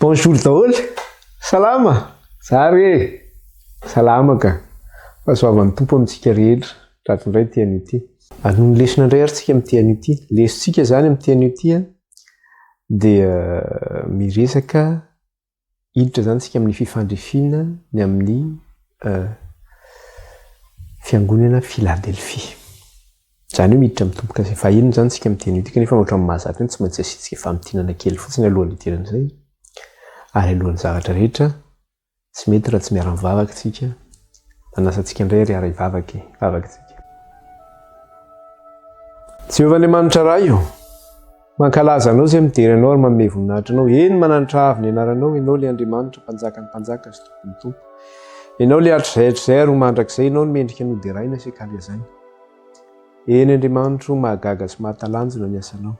Bonjour daholo! Salama! Za re e! Salama ka! Fahasoavan'ny Tompo amintsika rehetra. Tratry indray ity anio ity. Hanohy ny lesona indray ary tsika amin'ity anio ity. Lesontsika izany amin'ity anio ity dia miresaka Hiditra izany isika amin'ny fifandrifiana ny amin'ny fiangonana Filadelfia. Izany hoe miditra amin'ny tombo-kase fahenina izany isika amin'ny teny io kanefa ohatran'ny mahazatra iny tsy maintsy asiantsika famintinana kely fotsiny alohan'ny hidiran'izay. Ary alohan'ny zavatra rehetra, tsy mety raha tsy miara-mivavaka isika. Manasa antsika indray ary hiara-hivavaka e. Vavaka isika. Jehovah Andriamanitra Ray ô, mankalaza Anao izay midera Anao ary manome voninahitra Anao. Eny, mananatra avo ny anaranao, Ianao ilay Andriamanitra, Mpanjakan'ny mpanjaka sy Tompon'ny tompo. Ianao ilay hatrizay hatrizay ary ho mandrakizay, Ianao no mendrika ny hoderaina sy hankalazaina. Eny, Andriamanitro, mahagaga sy mahatalanjona ny asanao.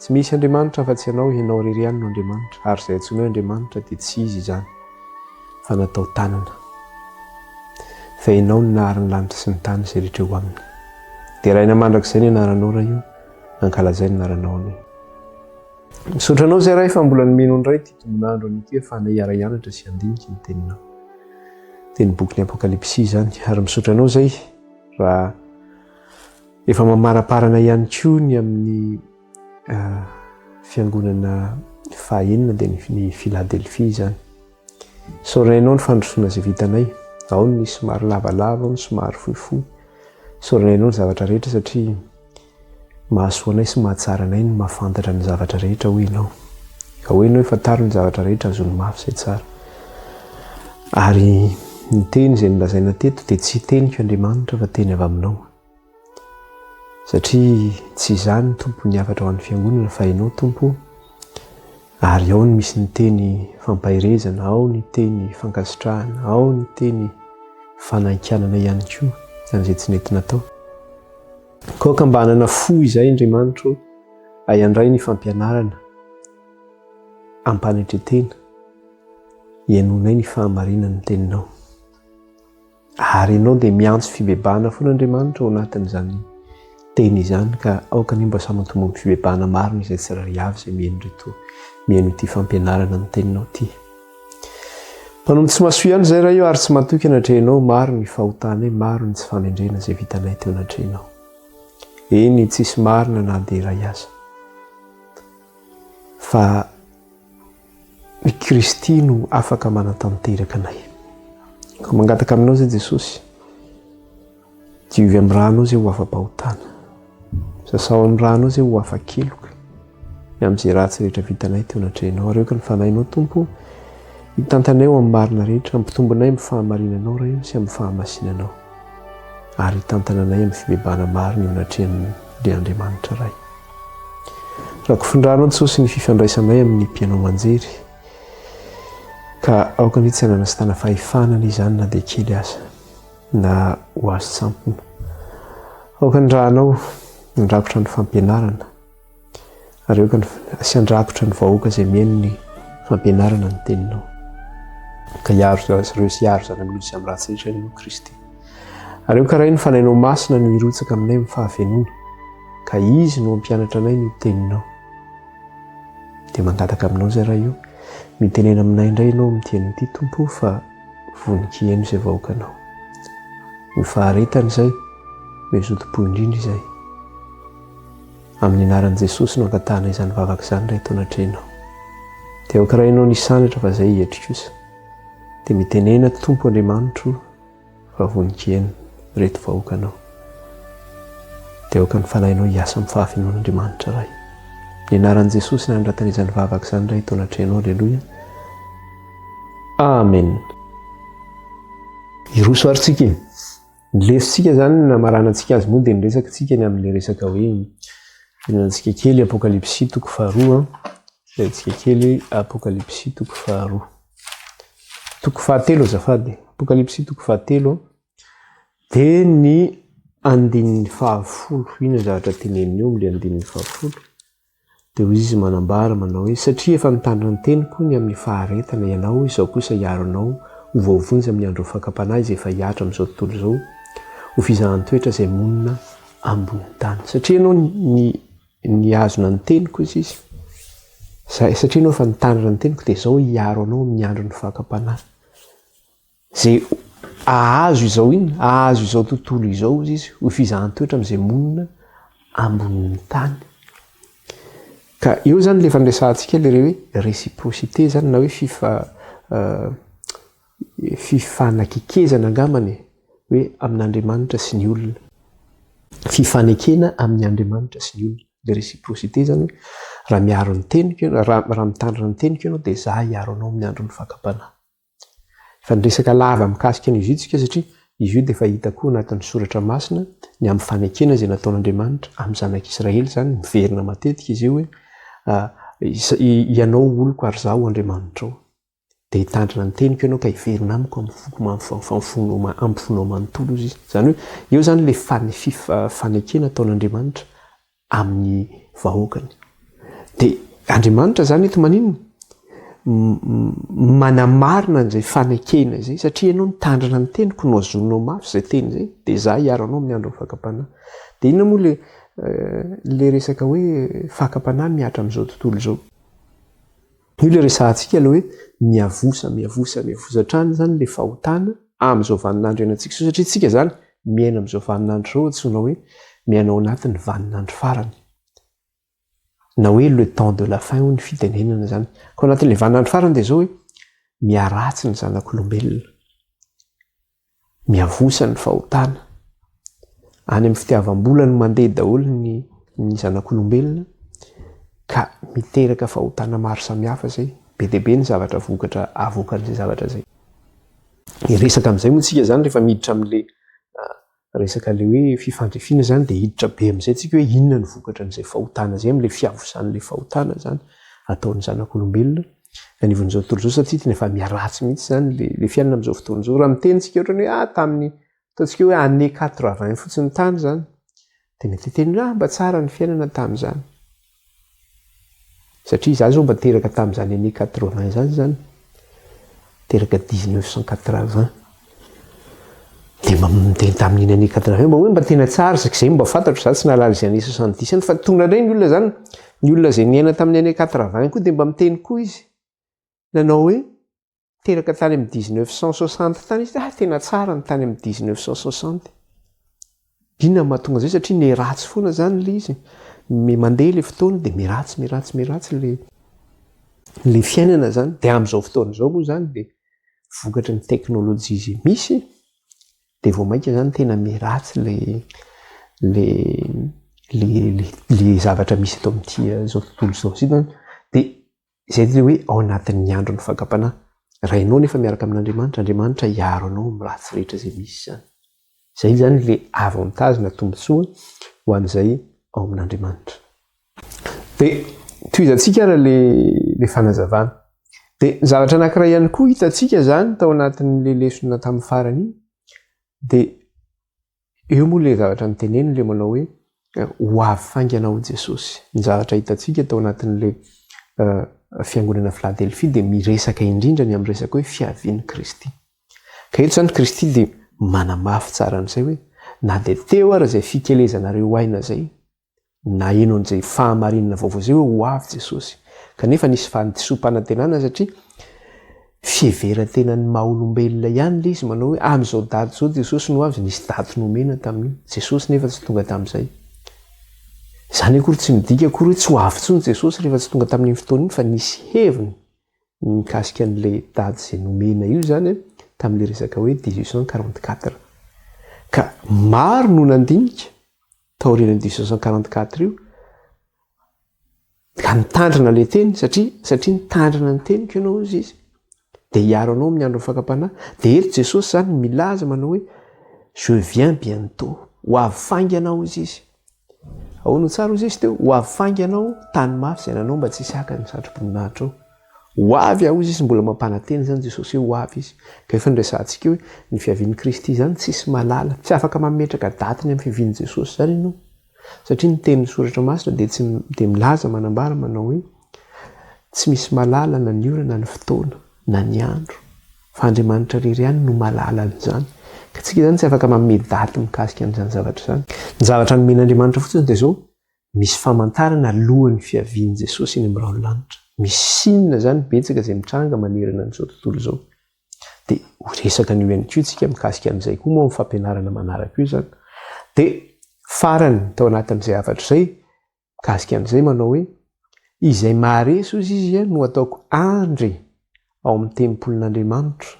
Tsy misy Andriamanitra afa-tsy Ianao, Ianao irery ihany no Andriamanitra, ary izay antsoinao Andriamanitra dia tsy izy izany, fa natao tanana. Fa Ianao no nahary ny lanitra sy ny tany izay rehetra eo aminy. Deraina mandrakizay ny anaranao Ray o, ankalazaina ny anaranao anie. Misaotra Anao izay Ray fa mbola nomenao indray ity tombon'andro anio ity ahafahanay hiara-hianatra sy handinika ny Teninao. Dia ny bokin'ny Apokalypsy izany. Ary misaotra Anao izay raha Efa mamaraparana ihany koa ny amin'ny fiangonana fahaenina dia ny Filadelfia izany. Isaorana ianao ny fandrosoana izay vitanay. Ao ny somary lavalava, ao ny somary fohifohy. Isaorana ianao ny zavatra rehetra satria mahasoa anay sy mahatsara anay ny mahafantatra ny zavatra rehetra hoy ianao. Ka hoy ianao fantaro ny zavatra rehetra azony mafy izay tsara. Ary ny teny izay nolazaina teto dia tsy teniko Andriamanitra fa teny avy aminao. Satria tsy izaho no tompon'ny hafatra ho an'ny fiangonana fa ianao Tompo ary ao no misy ny teny fampaherezana, ao ny teny fankasitrahana, ao ny teny fanankianana ihany koa amin'izay tsy nety natao. Koa aoka mba hanana fo izay Andriamanitro hay handray ny fampianarana am-panetren-tena, hihainoanay ny fahamarinan'ny teninao. Ary ianao dia miantso fibebahana foana Andriamanitra ao anatin'izany teny izany ka aoka anie mba samy ho tomomy fibebahana marina izay tsirairay avy izay mihaino ireto mihaino ity fampianarana ny teninao ity. Mpanompo tsy mahasoa ihany izay Ray o ary tsy matoky anatrehanao, maro ny fahotanay, maro ny tsy fahamendrehana izay vitanay teo anatrehanao. Eny, tsisy marina na dia iray aza. Fa I Kristy no afaka manatanteraka anay. Koa mangataka aminao izay Jesosy, diovy amin'ny ranao izay ho afa-pahotana. Sasao amin'ny ranao izay ho afa-keloka. Ny amin'izay ratsy rehetra vitanay teo anatrehanao. Ary aoka ny Fanahinao Tompo hitantanay ho amin'ny marina rehetra, hampitombonay amin'ny fahamarinanao Ray sy amin'ny fahamasinanao. Ary hitantana anay amin'ny fibebahana marina eo anatrehan'ilay Andriamanitra Ray. Rakofin-drano Jesosy ny fifandraisanay amin'ny mpihaino aman-jery, ka aoka anie tsy hanana sy tana fahefana anie izany na dia kely aza, na ho azon-tsampona. Aoka ny ranao handrakotra ny fampianarana, ary aoka ny sy handrakotra ny vahoaka izay mihaino ny fampianarana ny teninao. Ka hiaro azy ireo sy hiaro izany amin'ny loza sy amin'ny ratsy rehetra anie Kristy. Ary aoka Ray ny Fanahinao Masina no hirotsaka aminay amin'ny fahafenoana, ka Izy no hampianatra anay ny Teninao. Dia mangataka Aminao izay Ray o, mitenena aminay indray Ianao amin'ity anio ity Tompo o, fa vonon-kiheno izay vahoakanao. Ny faharetana izay, ny zotom-po indrindra izay. Amin'ny anaran'i Jesosy no angatahana izany vavaka izany Ray eto anatrehanao. Dia aoka Ray Ianao ny hisandratra fa izay hietry kosa. Dia mitenena Tompo Andriamanitro o, Fa vonon-kiheno ireto vahoakanao. Dia aoka ny Fanahinao hiasa amin'ny fahafenoana Andriamanitra Ray. Ny anaran'i Jesosy nanoratana izany vavaka izany Ray eto anatrehanao. Aleloia. Amen. Hiroso ary tsika e. Ny lesontsika izany namaranantsika azy moa dia niresaka tsika ny amin'ilay resaka hoe fihinanantsika kely Apokalypsy toko faharoa. Fihinanantsika kely Apokalypsy toko faharoa. Toko fahatelo azafady, Apokalypsy toko fahatelo dia ny andininy fahafolo. Inona ny zavatra teneniny eo amin'ilay andininy fahafolo? Dia hoy izy manambara manao hoe satria efa nitandrina ny teniko ny amin'ny faharetana ianao, izaho kosa hiaro anao ho voavonjy amin'ny andron'ny fakam-panahy izay efa hihatra amin'izao tontolo izao, ho fizahan-toetra izay monina ambonin'ny tany. Satria ianao ny nihazona ny teniko izy izy. Satria ianao efa nitandrina ny teniko dia izao hiaro anao amin'ny andron'ny fakam-panahy. Izay hahazo izao inona? Hahazo izao tontolo izao hozy izy, ho fizahan-toetra amin'izay monina ambonin'ny tany. Ka eo izany ilay efa niresahantsika ilay hoe réciprocité izany na hoe fifa fifanakekezana angambany e, hoe amin'Andriamanitra sy ny olona. Fifanekena amin'ny Andriamanitra sy ny olona. Ilay réciprocité izany hoe raha miaro ny teniko ianao, raha mitandrina ny teniko ianao dia izaho hiaro anao amin'ny andron'ny fakam-panahy. Efa niresaka lava mikasika an'izy io tsika satria izy io dia efa hita koa anatin'ny soratra masina ny amin'ny fanekena izay nataon'Andriamanitra amin'ny zanak'Israely izany, miverina matetika izy io hoe ianao oloko ary izaho Andriamanitrao. Dia hitandrina ny teniko ianao ka hiverina amiko amin'ny foko amin'ny fonao manontolo izy. Izany hoe eo izany ilay fanekena ataon'Andriamanitra amin'ny vahoakany. Dia Andriamanitra izany eto maninona? Manamarina an'izay fanekena izay, satria ianao nitandrina ny teniko, nohazoninao mafy izay teny izay, dia izaho hiaro anao amin'ny andron'ny fakam-panahy. Dia inona moa le le resaka hoe fakam-panahy mihatra amin'izao tontolo izao? Io ilay resahantsika ilay hoe miavosa, miavosa, miavosa hatrany izany ilay fahotana amin'izao vaninandro iainantsika izao satria isika izany miaina amin'izao vaninandro izao antsoina hoe miaina ao anatin'ny vaninandro farany na hoe le temps de la fin hoy ny fitenenana izany. Ka ao anatin'ilay vaninandro farany dia izao hoe miharatsy ny zanak'olombelona. Miavosa ny fahotana. Any amin'ny fitiavam-bola no mandeha daholo ny ny zanak'olombelona ka miteraka fahotana maro samihafa izay. Be dia be ny zavatra vokatra avoakan'izay zavatra izay. Hiresaka amin'izay moa tsika izany rehefa miditra amin'ilay resaka ilay hoe fifandrifiana izany dia hiditra be amin'izay tsika hoe inona no vokatra an'izay fahotana izay amin'ilay fiavosan'ilay fahotana izany ataon'ny zanak'olombelona. anivon'izao tontolo izao satria tena efa miharatsy mihitsy izany le le fiainana amin'izao fotoana izao. Raha miteny tsika ohatrany hoe ah tamin'ny ataontsika hoe année quatre-vingt fotsiny tany izany dia mety hiteny hoe ah mba tsara ny fiainana tamin'izany. Satria izaho izao mba teraka tamin'izany année quatre-vingt izany izany. Teraka 1980. Dia mba miteny tamin'iny année quatre-vingt mba hoe mba tena tsara saky izay mba fantatro za tsy nahalala izay année soixante-dix any fa tonga indray ny olona zany ny olona izay niaina tamin'ny année quatre-vingt koa dia mba miteny koa izy nanao hoe teraka tany amin'ny 1960 tany izy ah tena tsara ny tany amin'ny 1960 inona no mahatonga an'izay satria miharatsy foana zany le izy me mandeha le fotoana dia miharatsy miharatsy miharatsy le le fiainana zany dia amin'izao fotoana izao moa zany dia vokatry ny teknolojia izay misy dia vao mainka izany tena miharatsy le le le le zavatra misy eto amin'ity izao tontolo izao ity zany dia izay ilay hoe ao anatin'ny andron'ny fakam-panahy. Raha ianao nefa miaraka amin'Andriamanitra, Andriamanitra hiaro anao amin'ny ratsy rehetra izay misy izany. Izay izany ilay avantage na tombontsoa ho an'izay ao amin'Andriamanitra. Dia tohizantsika ary ilay fanazavana. Dia ny zavatra anankiray ihany koa hitantsika izany tao anatin'ilay lesona tamin'ny farany iny, dia eo moa ilay zavatra noteneniny ilay manao hoe ho avy faingana aho Jesosy. Ny zavatra hitantsika tao anatin'ilay fiangonana Filadelfia dia miresaka indrindra ny amin'ny resaka hoe fiavian'i Kristy. Ka eto izany Kristy dia manamafy tsara an'izay hoe na dia teo ara izay fikelezanareo aina izay, Naheno an'izay fahamarinana vaovao izay hoe ho avy Jesosy. Kanefa nisy fahadisoam-panantenana satria fiheveran-tenan'ny maha olombelona ihany ilay izy manao hoe amin'izao daty izao Jesosy no avy, nisy daty nomena tamin'io. Jesosy nefa tsy tonga tamin'izay. Izany akory tsy midika akory hoe tsy ho avy intsony Jesosy rehefa tsy tonga tamin'iny fotoana iny fa nisy heviny mikasika an'ilay daty izay nomena io izany tamin'ilay resaka hoe 1844. Ka maro no nandinika taorian'ny 1844 io ka nitandrina ilay teny satria satria nitandrina ny teniko ianao hozy izy dia hiaro anao amin'ny andron'ny fakam-panahy dia eto Jesosy izany milaza manao hoe je viens bientôt ho avy faingana hozy izy ahoana tsara hozy izy teo ho avy faingana aho tany mafy izay nanao mba tsy hisy haka ny satroboninahitra ao Ho avy aho hozy izy, mbola mampanantena izany Jesosy hoe ho avy izy. Ka efa niresahantsika hoe ny fiavian'i Kristy izany tsisy mahalala, tsy afaka mametraka daty ny amin'ny fiavian'i Jesosy izany ianao. Satria ny tenin'ny soratra masina dia tsy dia milaza manambara manao hoe tsy misy mahalala na ny ora na ny fotoana na ny andro fa Andriamanitra irery ihany no mahalala an'izany. Ka tsika izany tsy afaka manome daty mikasika an'izany zavatra izany. Ny zavatra nomen'Andriamanitra fotsiny dia izao, Misy famantarana alohan'ny fiavian'i Jesosy eny amin'ny rahon'ny lanitra. Misy signe izany betsaka izay mitranga manerana an'izao tontolo izao. Dia ho resaka an'io ihany koa isika mikasika an'izay koa moa amin'ny fampianarana manaraka io izany. Dia farany tao anatin'izay hafatra izay, mikasika an'izay manao hoe, izay maharesy hozy izy no ataoko andry ao amin'ny tempolin'Andriamanitra.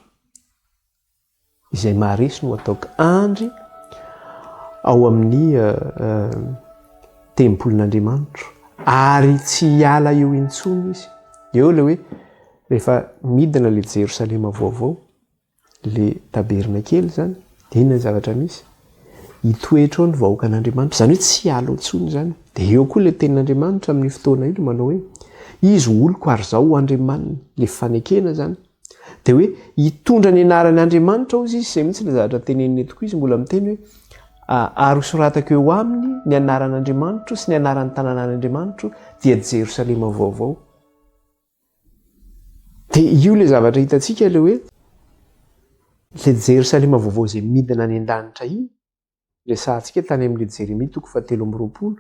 Izay maharesy no ataoko andry ao amin'ny tempolin'Andriamanitra ary tsy hiala eo intsony izy. Eo ilay hoe rehefa midina ilay Jerosalema vaovao, ilay tabernakely izany, dia inona ny zavatra misy? Hitoetra ao ny vahoakan'Andriamanitra, izany hoe tsy hiala ao intsony izany. Dia eo koa ilay tenin'Andriamanitra amin'io fotoana io manao hoe izy ho oloko ary izaho ho Andriamaniny, ilay fanekena izany. Dia hoe hitondra ny anaran'ny Andriamanitra hozy izy, izay mihitsy ilay zavatra teneniny eto koa izy mbola miteny hoe ary hosoratako eo aminy ny anaran'Andriamanitro sy ny anaran'ny tanànan'Andriamanitro dia Jerosalema vaovao. Dia io ilay zavatra hitantsika ilay hoe ilay Jerosalema vaovao izay midina any an-danitra iny, resahantsika tany amin'ilay Jeremia toko fahatelo amby 20,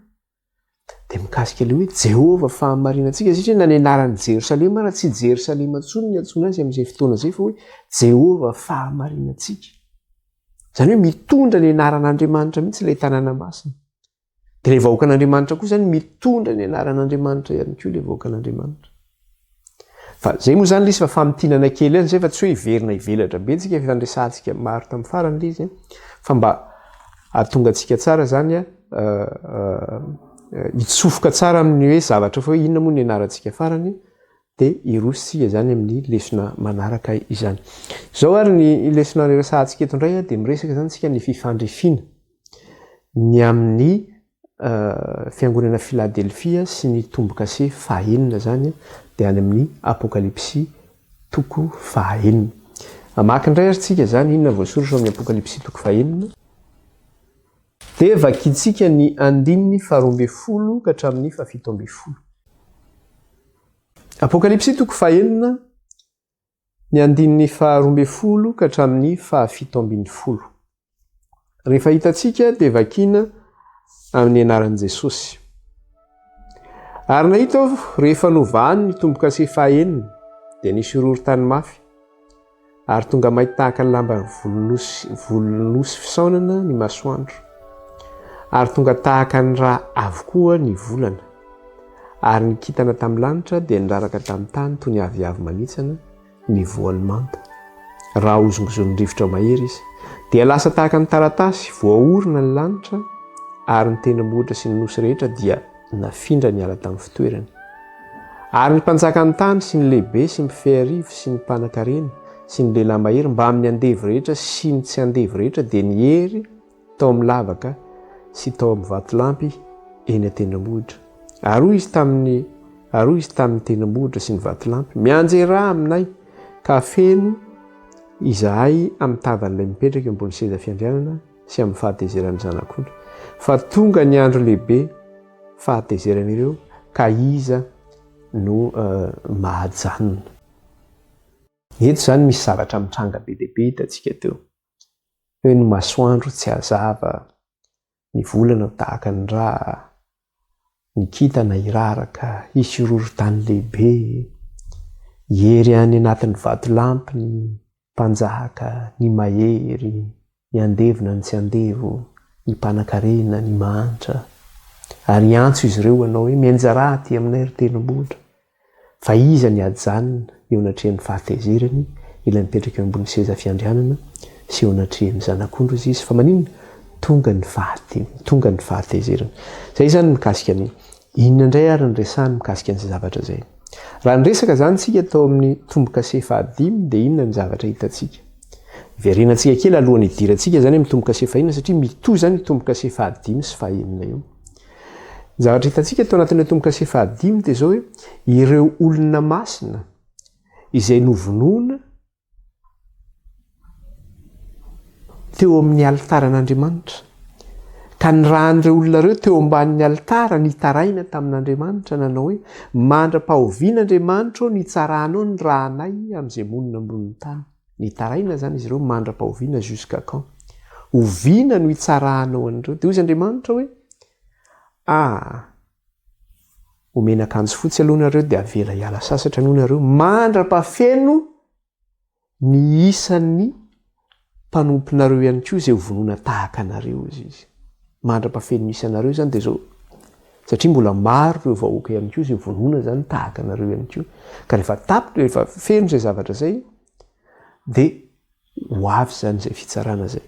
dia mikasika ilay hoe Jehovah fahamarinantsika, satria na ny anaran'i Jerosalema ara tsy Jerosalema intsony ny antsoina azy amin'izay fotoana izay fa hoe Jehovah fahamarinantsika. Izany hoe mitondra ny anaran'Andriamanitra mihitsy ilay tanàna masina. Dia ilay vahoakan'Andriamanitra koa izany mitondra ny anaran'Andriamanitra ihany koa ilay vahoakan'Andriamanitra. Fa izay moa izany ilay izy fa famintinana kely ihany izay fa tsy hoe hiverina hivelatra be tsika efa niresahantsika maro tamin'ny farany ilay izy fa mba hahatonga antsika tsara izany hitsofoka tsara amin'ny hoe zavatra fa hoe inona moa ny anarantsika farany dia hiroso tsika izany amin'ny lesona manaraka izany. Izao ary ny lesona resahantsika eto indray dia miresaka izany tsika ny fifandrifiana ny amin'ny Fiangonana Filadelfia sy ny tombo-kase fahaenina izany dia any amin'ny Apokalypsy toko fahaenina. Hamaky indray ary tsika izany inona voasoratra ao amin'ny Apokalypsy toko fahaenina. Dia vakintsika ny andininy faharoambinifolo ka hatramin'ny fahafitoambinifolo. Apokalypsy toko fahaenina, ny andininy faharoambinifolo ka hatramin'ny fahafitoambinifolo. Rehefa hitantsika dia vakiana amin'ny anaran'i Jesosy. Ary nahita aho rehefa novahany ny tombo-kase fahaenina, dia nisy horohorontany mafy, ary tonga mainty tahaka ny lamban'ny volon'osy volon'osy fisaonana ny masoandro, ary tonga tahaka ny ra avokoa ny volana, ary ny kintana tamin'ny lanitra dia niraraka tamin'ny tany toy ny aviavy manitsana, ny voany manta. Raha hozongozonin'ny rivotra mahery izy, dia lasa tahaka ny taratasy voaorina ny lanitra, ary ny tendrombohitra sy ny nosy rehetra dia nafindra niala tamin'ny fitoerany. Ary ny mpanjakan'ny tany sy ny lehibe sy ny mpifehy arivo sy ny mpanankarena sy ny lehilahy mahery mbamin'ny andevo rehetra sy ny tsy andevo rehetra dia niery tao amin'ny lavaka sy tao amin'ny vatolampy eny an-tendrombohitra. Ary hoy izy tamin'ny ary hoy izy tamin'ny tendrombohitra sy ny vatolampy, Mianjerà aminay, ka feno izahay amin'ny tavan'ilay mipetraka eo ambony seza fiandrianana sy amin'ny fahatezeran'ny Zanak'ondry. Fa tonga ny andro lehibe fahatezeran'ireo, ka iza no uh, mahajanona? Eto izany misy zavatra mitranga be dia be hitantsika teo. Hoe ny masoandro tsy hazava, ny volana ho tahaka ny ra, ny kintana hiraraka, hisy horohorontany lehibe, hiery any anatin'ny vatolampy ny mpanjaka, ny mahery, ny andevo na ny tsy andevo, ny mpanankarena, ny mahantra. Ary hiantso izy ireo hanao hoe, Mianjarà aty aminay, ry tendrombohitra. Fa iza ny hajanona eo anatrehan'ny fahatezerany, ilay mipetraka eo ambony seza fiandrianana sy eo anatrehan'ny Zanak'ondry hozy izy, fa maninona? Tonga ny fahate, tonga ny fahatezerana. Izay izany mikasika ny, inona indray ary ny resahany mikasika an'izay zavatra izay? Raha niresaka izany isika tao amin'ny tombokase fahadimy dia inona ny zavatra hitantsika? Hiverenantsika kely alohan'ny hidirantsika izany amin'ny tombokase fahenina satria mitohy izany io tombokase fahadimy sy fahenina io. Ny zavatra hitantsika tao anatin'ilay tombo-kase fahadimy dia izao hoe ireo olona masina izay novonoina teo amin'ny alitaran'Andriamanitra ka ny ràn'ireo olona ireo teo ambanin'ny alitara nitaraina tamin'Andriamanitra nanao hoe mandra-pahoviana Andriamanitra ô no hitsaranao ny rànay amin'izay monina ambonin'ny tany. Nitaraina izany izy ireo mandra-pahoviana jusqu'à quand? Oviana no hitsarahanao an'ireo? Dia hoy izy Andriamanitra hoe, Ah! Omena akanjo fotsy aloha nareo dia avela hiala sasatra aloha nareo mandra-pahafeno ny isan'ny mpanomponareo ihany koa izay ho vonoina tahaka anareo, hozy izy. Mandra-pahafeno ny isanareo izany dia izao, satria mbola maro ireo vahoaka ihany koa izay vonoina izany tahaka anareo ihany koa. Ka rehefa tapitra, rehefa feno izay zavatra izay, dia ho avy izany izay fitsarana izay.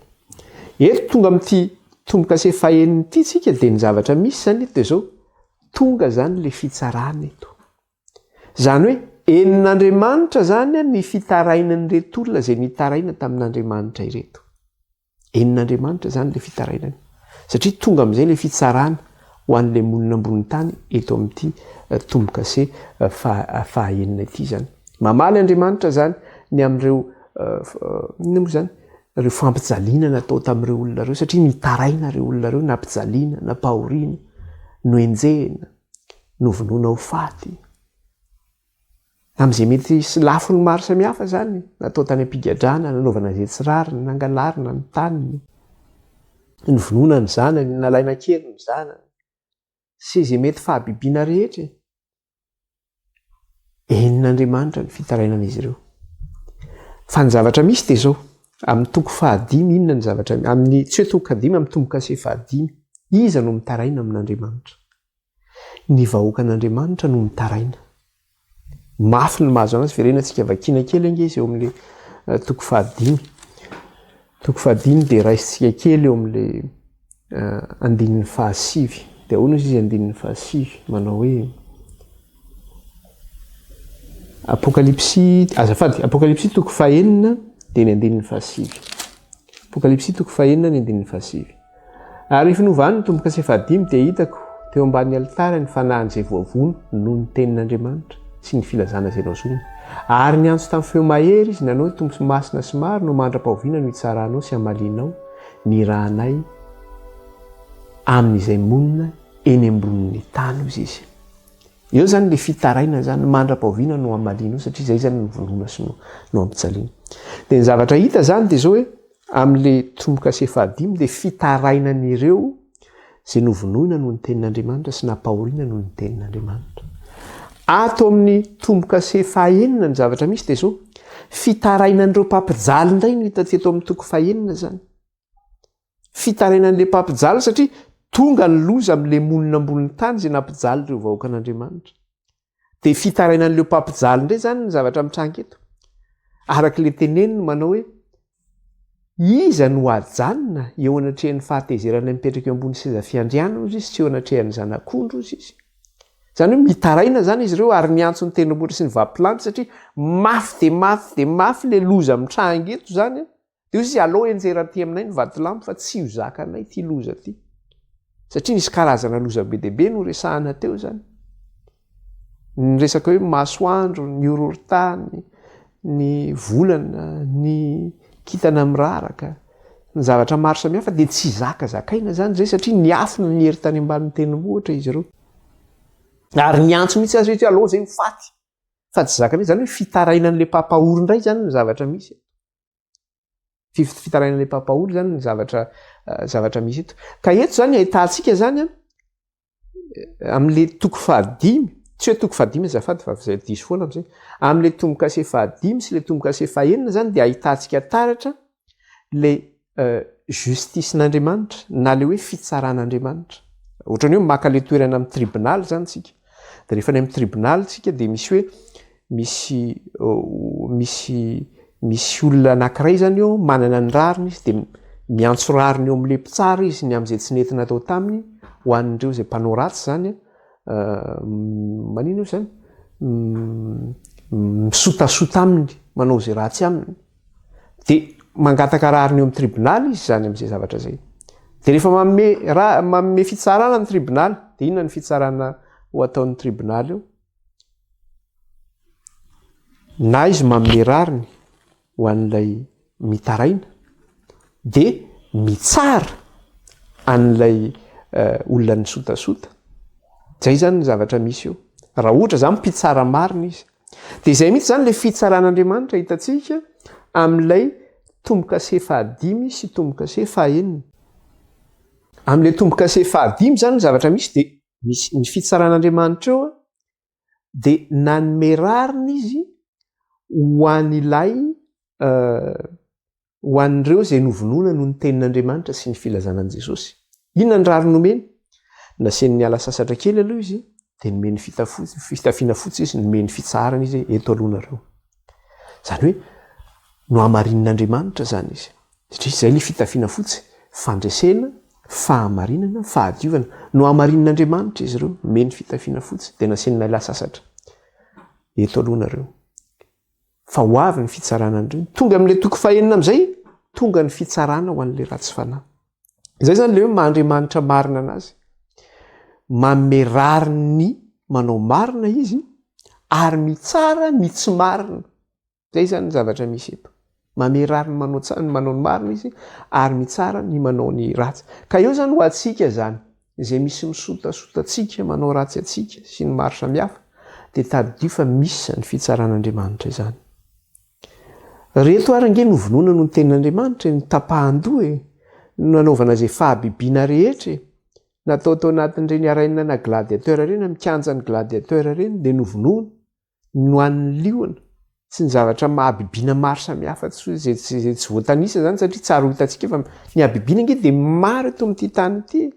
Eto tonga amin'ity tombo-kase fahenina ity tsika dia ny zavatra misy izany eto dia izao, tonga izany ilay fitsarana eto. Izany hoe henon'Andriamanitra izany ny fitarainan'ireto olona izay nitaraina tamin'Andriamanitra ireto. Henon'Andriamanitra izany ilay fitarainany. Satria tonga amin'izay ilay fitsarana ho an'ilay monina ambonin'ny tany eto amin'ity eh, tombo-kase eh, fahaenina ity izany. Mamaly Andriamanitra izany ny amin'ireo eh, inona moa izany? Ireo fampijaliana natao tamin'ireo olona ireo satria nitaraina ireo olona ireo, nampijaliana, nampahoriana, noenjehina. novonoina ho faty. Amin'izay mety sy lafiny maro samihafa izany, natao tany am-pigadrana, nanaovana izay tsy rariny, nangalarina ny taniny, novonoina ny zanany, nalaina an-keriny ny zanany, sy izay mety fahabibiana rehetra e. Henon'Andriamanitra ny fitarainan'izy ireo. Fa ny zavatra misy dia izao, amin'ny toko fahadimy inona ny zavatra, amin'ny tsy hoe toko fahadimy, amin'ny tombo-kase fahadimy, iza no mitaraina amin'Andriamanitra? Ny vahoakan'Andriamanitra no mitaraina. Mafy ny mahazo anazy, verenantsika vakiana kely ange izy eo amin'ilay eh, toko fahadimy. Toko fahadimy dia raisintsika kely eo amin'ilay eh, andininy fahasivy. Dia ahoana izy andininy fahasivy? Manao hoe Apokalypsy, azafady, Apokalypsy toko fahenina dia ny andininy fahasivy. Apokalypsy toko fahenina ny andininy fahasivy. Ary rehefa novahany ny tombo-kase fahadimy dia hitako teo ambanin'ny alitara ny fanahin'izay voavono noho ny tenin'Andriamanitra sy ny filazana izay nozoniny. Ary niantso tamin'ny feo mahery izy nanao hoe, Tompo masina sy marina ô, mandra-pahoviana no hitsaranao sy hamalianao ny ranay amin'izay monina eny ambonin'ny tany, hozy izy. Eo izany ilay fitarainana izany, mandra-pahoviana no hamalianao satria izay izany no vonoina sy no ampijaliana. Dia ny zavatra hita izany dia izao hoe, Amin'ilay tombo-kase fahadimy dia fitarainan'ireo izay novonoina noho ny tenin'Andriamanitra sy nampahoriana noho ny tenin'Andriamanitra. Ato amin'ny tombo-kase fahenina ny zavatra misy dia izao, fitarainan'ireo mpampijaly indray no hita teto amin'ny toko fahenina izany. Fitarainan'ilay mpampijaly satria tonga ny loza amin'ilay monina ambonin'ny tany izay nampijaly ireo vahoakan'Andriamanitra. Dia fitarainan'ireo mpampijaly indray izany ny zavatra mitranga eto. Araka ilay teneniny manao hoe, Iza no hajanona eo anatrehan'ny fahatezerana mipetraka eo ambony seza fiandrianana hozy izy, sy eo anatrehan'ny zanak'ondry hozy izy. Izany hoe mitaraina izany izy ireo ary miantso ny tendrombohitra sy ny vatolampy satria mafy dia mafy dia mafy ilay loza mitranga eto izany. Dia hoy izy, alao hianjera aty aminay ny vatolampy fa tsy ho zakanay ity loza ity. Satria nisy karazana loza be dia be noresahana teo izany. Ny resaka hoe masoandro, ny horohorontany, ny volana, ny kintana miraraka, ny zavatra maro samihafa dia tsy zaka zakaina izany izay satria niafina ny hery tany ambanin'ny tendrombohitra izy ireo. Ary niantso mihitsy aza hoe alao izay ho faty. Fa tsy zakany, izany hoe fitarainan'ilay mpampahory indray izany ny zavatra misy. Fitarainan'ilay mpampahory zany ny zavatra zavatra misy eto. Ka eto zany ahitantsika zany an, amin'le toko fahadimy, tsy hoe toko fahadimy azafady fa zay diso foana am'zay, amin'le tombo-kase fahadimy sy le tombo-kase fahenina zany dia ahitantsika taratra le justice-n'Andriamanitra na le hoe fitsaran'Andriamanitra. Ohatran'ny hoe maka le toerana amin'ny tribonaly zany tsika. De rehefa any amin'ny tribonaly tsika dia misy hoe misy misy misy olona anankiray zany eo manana ny rariny izy dia miantso rariny eo amin'ilay mpitsara izy ny amin'izay tsy nety natao taminy ho an'ireo izay mpanao ratsy zany manino io zany misotasota aminy manao izay ratsy aminy dia mangataka rariny eo amin'ny tribonaly izy zany amin'izay zavatra izay dia rehefa manome raha manome fitsarana ny tribonaly dia inona ny fitsarana ho ataon'ny tribonaly eo Na izy manome rariny ho an'ilay mitaraina dia mitsara an'ilay olona nisotasota. Zay zany ny zavatra misy eo. Raha ohatra zany mpitsara marina izy. Dia izay mihitsy zany ilay fitsaran'Andriamanitra hitantsika amin'ilay tombo-kase fahadimy sy tombo-kase fahenina. Amin'ilay tombo-kase fahadimy zany ny zavatra misy dia misy ny fitsaran'Andriamanitra eo. Dia nanome rariny izy ho an'ilay ho an'ireo izay novonoina noho ny tenin'Andriamanitra sy ny filazana an'i Jesosy. Inona ny rariny nomeny? Nasiany niala sasatra kely aloha izy, dia nomeny fitafiana fotsy izy, nomeny fitsaharana izy hoe eto aloha nareo. Izany hoe nohamarinin'Andriamanitra izany izy. Satria izay ilay fitafiana fotsy, fandresena, fahamarinana, fahadiovana. Nohamarinin'Andriamanitra izy ireo, nomeny fitafiana fotsy, dia nasiany niala sasatra. Eto aloha nareo. Fa ho avy ny fitsarana an'ireny. Tonga amin'ilay toko fahenina amin'izay, tonga ny fitsarana ho an'ilay ratsy fanahy. Izay izany ilay hoe maha Andriamanitra marina anazy. Manome rariny ny manao marina izy ary mitsara ny tsy marina. Izay izany ny zavatra misy eto. Manome rariny manao tsa- ny manao ny marina izy ary mitsara ny manao ny ratsy. Ka eo izany ho antsika izany, izay misy misotasota antsika, manao ratsy antsika sy ny maro samihafa, dia tadidio fa misy izany fitsaran'Andriamanitra izany. Reto ary ange novonoina noho ny tenin'Andriamanitra e, notapahan-doha e, nanaovana izay fahabibiana rehetra e, natao tao anatin'ireny arène na gladiateur ireny, amin'ny kianjan'ny gladiateur ireny, dia novonoina. nohanin'ny liona sy ny zavatra mahabibiana maro samihafa tsy izay tsy izay tsy voatanisa zany satria tsara ho hitantsika fa ny habibiana ange dia maro eto amin'ity tany ity e.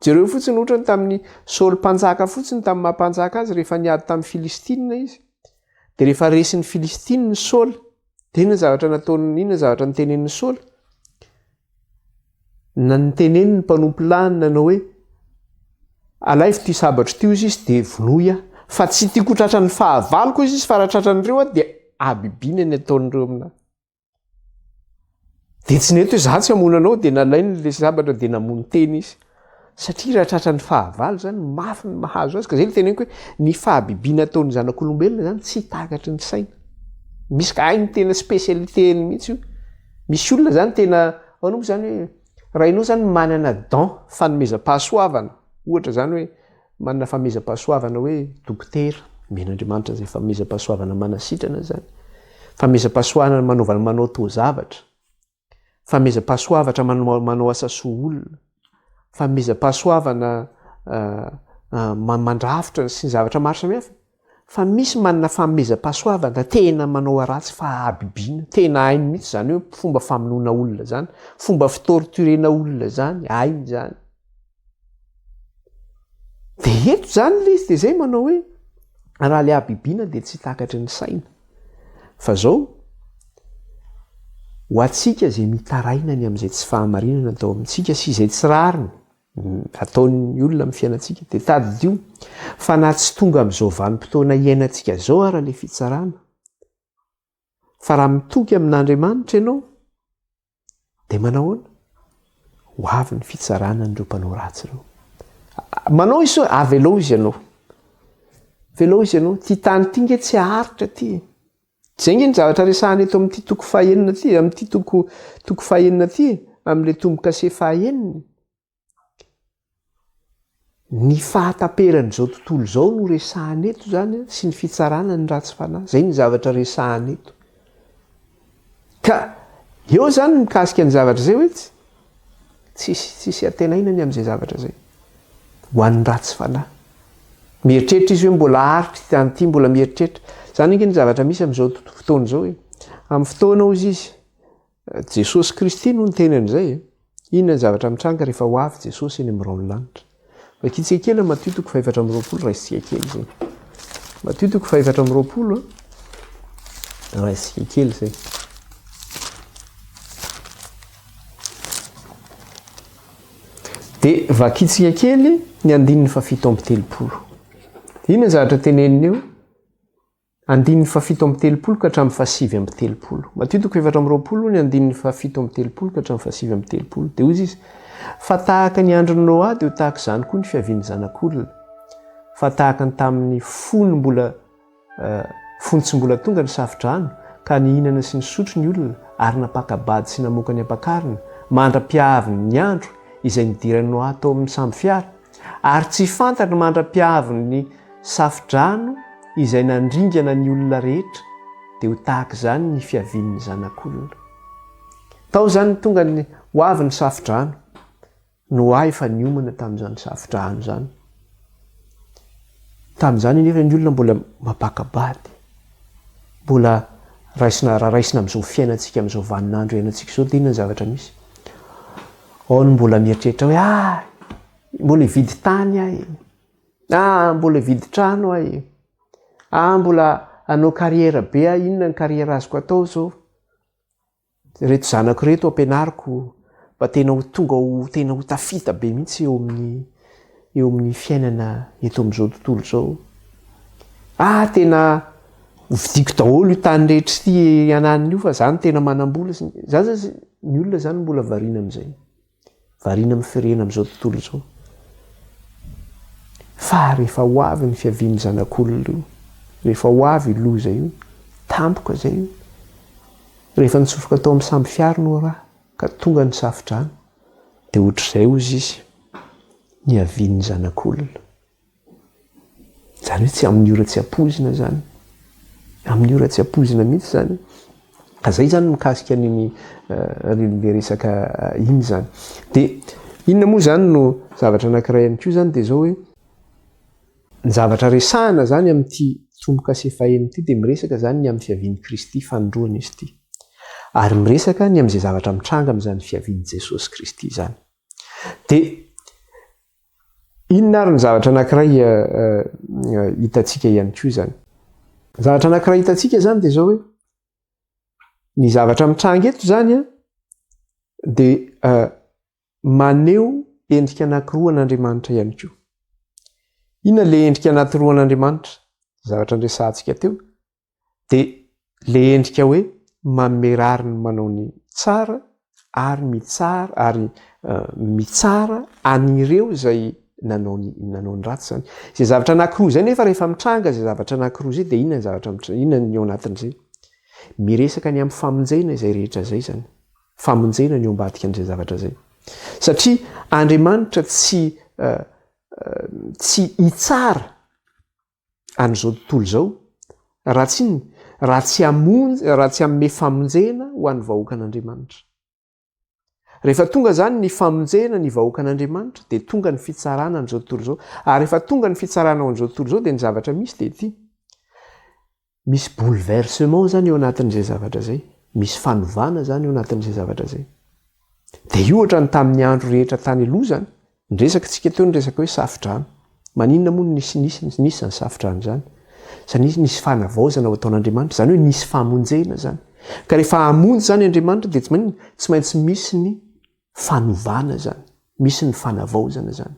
Jereo fotsiny ohatra ny tamin'ny Saoly mpanjaka fotsiny tamin'ny maha mpanjaka azy rehefa niady tamin'ny Filistina izy. Dia rehefa resin'ny Filistina ny Saoly, dia inona ny zavatra nataony, inona ny zavatra notenenin'i Saoly? Na niteneniny ny mpanompo lahiny nanao hoe, Alaivo ity sabatro ity hozy izy dia vonoy aho, fa tsy tiako ho tratran'ny fahavaloko hozy izy fa raha tratran'ireo aho dia habibiana ny ataon'ireo aminà. Dia tsy nety hoe za tsy hamono anao dia nalainy ilay sabatra dia namono tena izy. Satria raha tratran'ny fahavalo zany mafy ny mahazo azy ka zay no teneniko hoe ny fahabibiana ataon'ny zanak'olombelona zany tsy takatry ny saina. Misy ka hainy tena spécialité-ny mihitsy io. Misy olona zany tena ahoana moa zany hoe raha ianao zany manana don fanomezam-pahasoavana ohatra zany hoe manana fanomezam-pahasoavana hoe dokotera, omen'Andriamanitra zay fanomezam-pahasoavana manasitrana zany, fanomezam-pahasoavana manaovana manao taozavatra. Fanomezam-pahasoavatra manao asa soa olona, fanomezam-pahasoavana mandrafitra sy ny zavatra maro samihafa, fa misy manana fanomezam-pahasoavana tena manao ratsy fahabibiana, tena hainy mihitsy izany hoe fomba famonoana olona izany, fomba fi-torturena olona izany, hainy izany. Dia eto izany ilay izy dia izay manao hoe raha ilay habibiana dia tsy takatry ny saina. Fa izao, ho antsika izay mitaraina ny amin'izay tsy fahamarinana atao amintsika sy izay tsy rariny ataon'ny olona amin'ny fiainantsika dia tadidio fa na tsy tonga amin'izao vanim-potoana iainantsika izao ara ilay fitsarana fa raha mitoky amin'Andriamanitra ianao Dia manahoana? Ho avy ny fitsarana an'ireo mpanao ratsy ireo. Manao izy hoe avelao izy ianao. Avelao izy ianao. Ity tany ity nge tsy haharitra ity. Izay nge ny zavatra resahana eto amin'ity toko fahenina ity, amin'ity toko toko fahenina ity, amin'ilay tombo-kase fahenina. Ny fahataperan'izao tontolo izao no resahana eto izany sy ny fitsarana ny ratsy fanahy. Izay ny zavatra resahana eto. Ka eo izany mikasika ny zavatra izay hoe tsisy tsisy antenaina ny amin'izay zavatra izay. Ho an'ny ratsy fanahy. Mieritreritra izy hoe mbola haharitra ity tany ity, mbola mieritreritra. Izany ange ny zavatra misy amin'izao fotoana izao e. Amin'ny fotoana hozy izy, Jesosy Kristy no niteny an'izay e. Inona ny zavatra mitranga rehefa ho avy Jesosy eny amin'ny rahon'ny lanitra? Vakintsika kely amin'ny Matio toko fahefatra amby 24, raisintsika kely izay. Matio toko fahefatra amby 24, raisintsika kely izay. Dia vakintsika kely ny andininy fahafito amby 30. Inona ny zavatra teneniny eo? Andininy fahafito amby 30 ka hatramin'ny fahasivy amby 30. Matio toko 24 ny andininy fahafito amby 30 ka hatramin'ny fahasivy amby 30. Dia hoy izy, Fa tahaka ny andron'i Noa dia ho tahaka izany koa ny fiavian'ny Zanak'olona. Fa tahaka ny tamin'ny fony mbola fony tsy mbola tonga ny safodrano, ka nihinana sy nisotro ny olona, ary nampaka-bady sy namoaka ny ampakarina, mandra-piavin'ny andro izay nidiran'i Noa tao amin'ny sambo fiara, Ary tsy fantany mandra-piavin'ny safo-drano izay nandringana ny olona rehetra, dia ho tahaka izany ny fiavian'ny Zanak'olona. Tao izany tonga ny, ho avy ny safo-drano. Noa efa niomana tamin'izany safo-drano izany. Tamin'izany anefa ny olona mbola mampaka-bady. Mbola raisina, raha raisina amin'izao fiainantsika amin'izao vaninandro iainantsika izao dia inona ny zavatra misy? Ao ny mbola mieritreritra hoe ah, mbola hividy tany aho e. Ah, mbola hividy trano aho e. Ah, mbola hanao carrière be aho, inona ny carrière azoko atao izao? Ireto zanako ireto ampianariko mba tena ho tonga ho tena ho tafita be mihitsy eo amin'ny eo amin'ny fiainana eto amin'izao tontolo izao. Ah, tena hovidiako daholo io tany rehetra ity ananiny io fa za no tena manam-bola sy ny, za zany ny olona zany mbola variana amin'izay. Variana amin'ny firehana amin'izao tontolo izao. Fa rehefa ho avy ny fiavian'ny Zanak'olona io, rehefa ho avy io loza io, tampoka izay io, rehefa nitsofoka tao amin'ny sambo fiara Noa raha ka tonga ny safodrano, dia ohatr'izay hozy izy, niavian'ny Zanak'olona. Izany hoe tsy amin'ny ora tsy ampoizina izany. Amin'ny ora tsy ampoizina mihitsy izany. Ka izay izany mikasika an'iny le resaka iny izany. Dia inona moa izany no zavatra anankiray ihany koa izany dia izao hoe ny zavatra resahina izany amin'ity tombo-kase fahenina ity dia miresaka izany ny amin'ny fiavian'i Kristy fanindroany izy ity. Ary miresaka ny amin'izay zavatra mitranga amin'izany fiavian'i Jesosy Kristy izany. Dia Inona ary ny zavatra anankiray hitantsika ihany koa izany? Ny zavatra anankiray hitantsika izany dia izao hoe ny zavatra mitranga eto izany an, dia maneho endrika anankiroa an'Andriamanitra ihany koa. Inona ilay endrika anankiroa an'Andriamanitra? Zavatra niresahantsika teo. Dia le endrika hoe manome rariny manao ny tsara ary mitsara ary mitsara an'ireo izay nanao ny nanao ny ratsy izany. Izay zavatra anankiroa izay nefa rehefa mitranga izay zavatra anankiroa izay dia inona ny zavatra mitranga, inona ny ao anatin'izay? Miresaka ny amin'ny famonjena izay rehetra izay izany. Famonjena ny ao ambadika an'izay zavatra izay. Satria Andriamanitra tsy tsy hitsara an'izao tontolo izao, raha tsy inona? Raha tsy hamonjy, raha tsy hanome famonjena ho an'ny vahoakan'Andriamanitra. Rehefa tonga izany ny famonjena ny vahoakan'Andriamanitra, dia tonga ny fitsarana an'izao tontolo izao. Ary rehefa tonga ny fitsarana ao an'izao tontolo izao, dia ny zavatra misy dia ity. Misy bouleversement izany eo anatin'izay zavatra izay. Misy fanovana izany eo anatin'izay zavatra izay. Dia io ohatran'ny tamin'ny andro rehetra tany aloha izany. Niresaka tsika teo ny resaka hoe safodrano. Maninona moa no nisy nisy nisy izany safodrano izany? Satria nisy fanavaozana ho ataon'Andriamanitra, izany hoe nisy famonjena izany. Ka rehefa hamonjy izany Andriamanitra dia tsy maninona? Tsy maintsy misy ny fanovana izany, misy ny fanavaozana izany.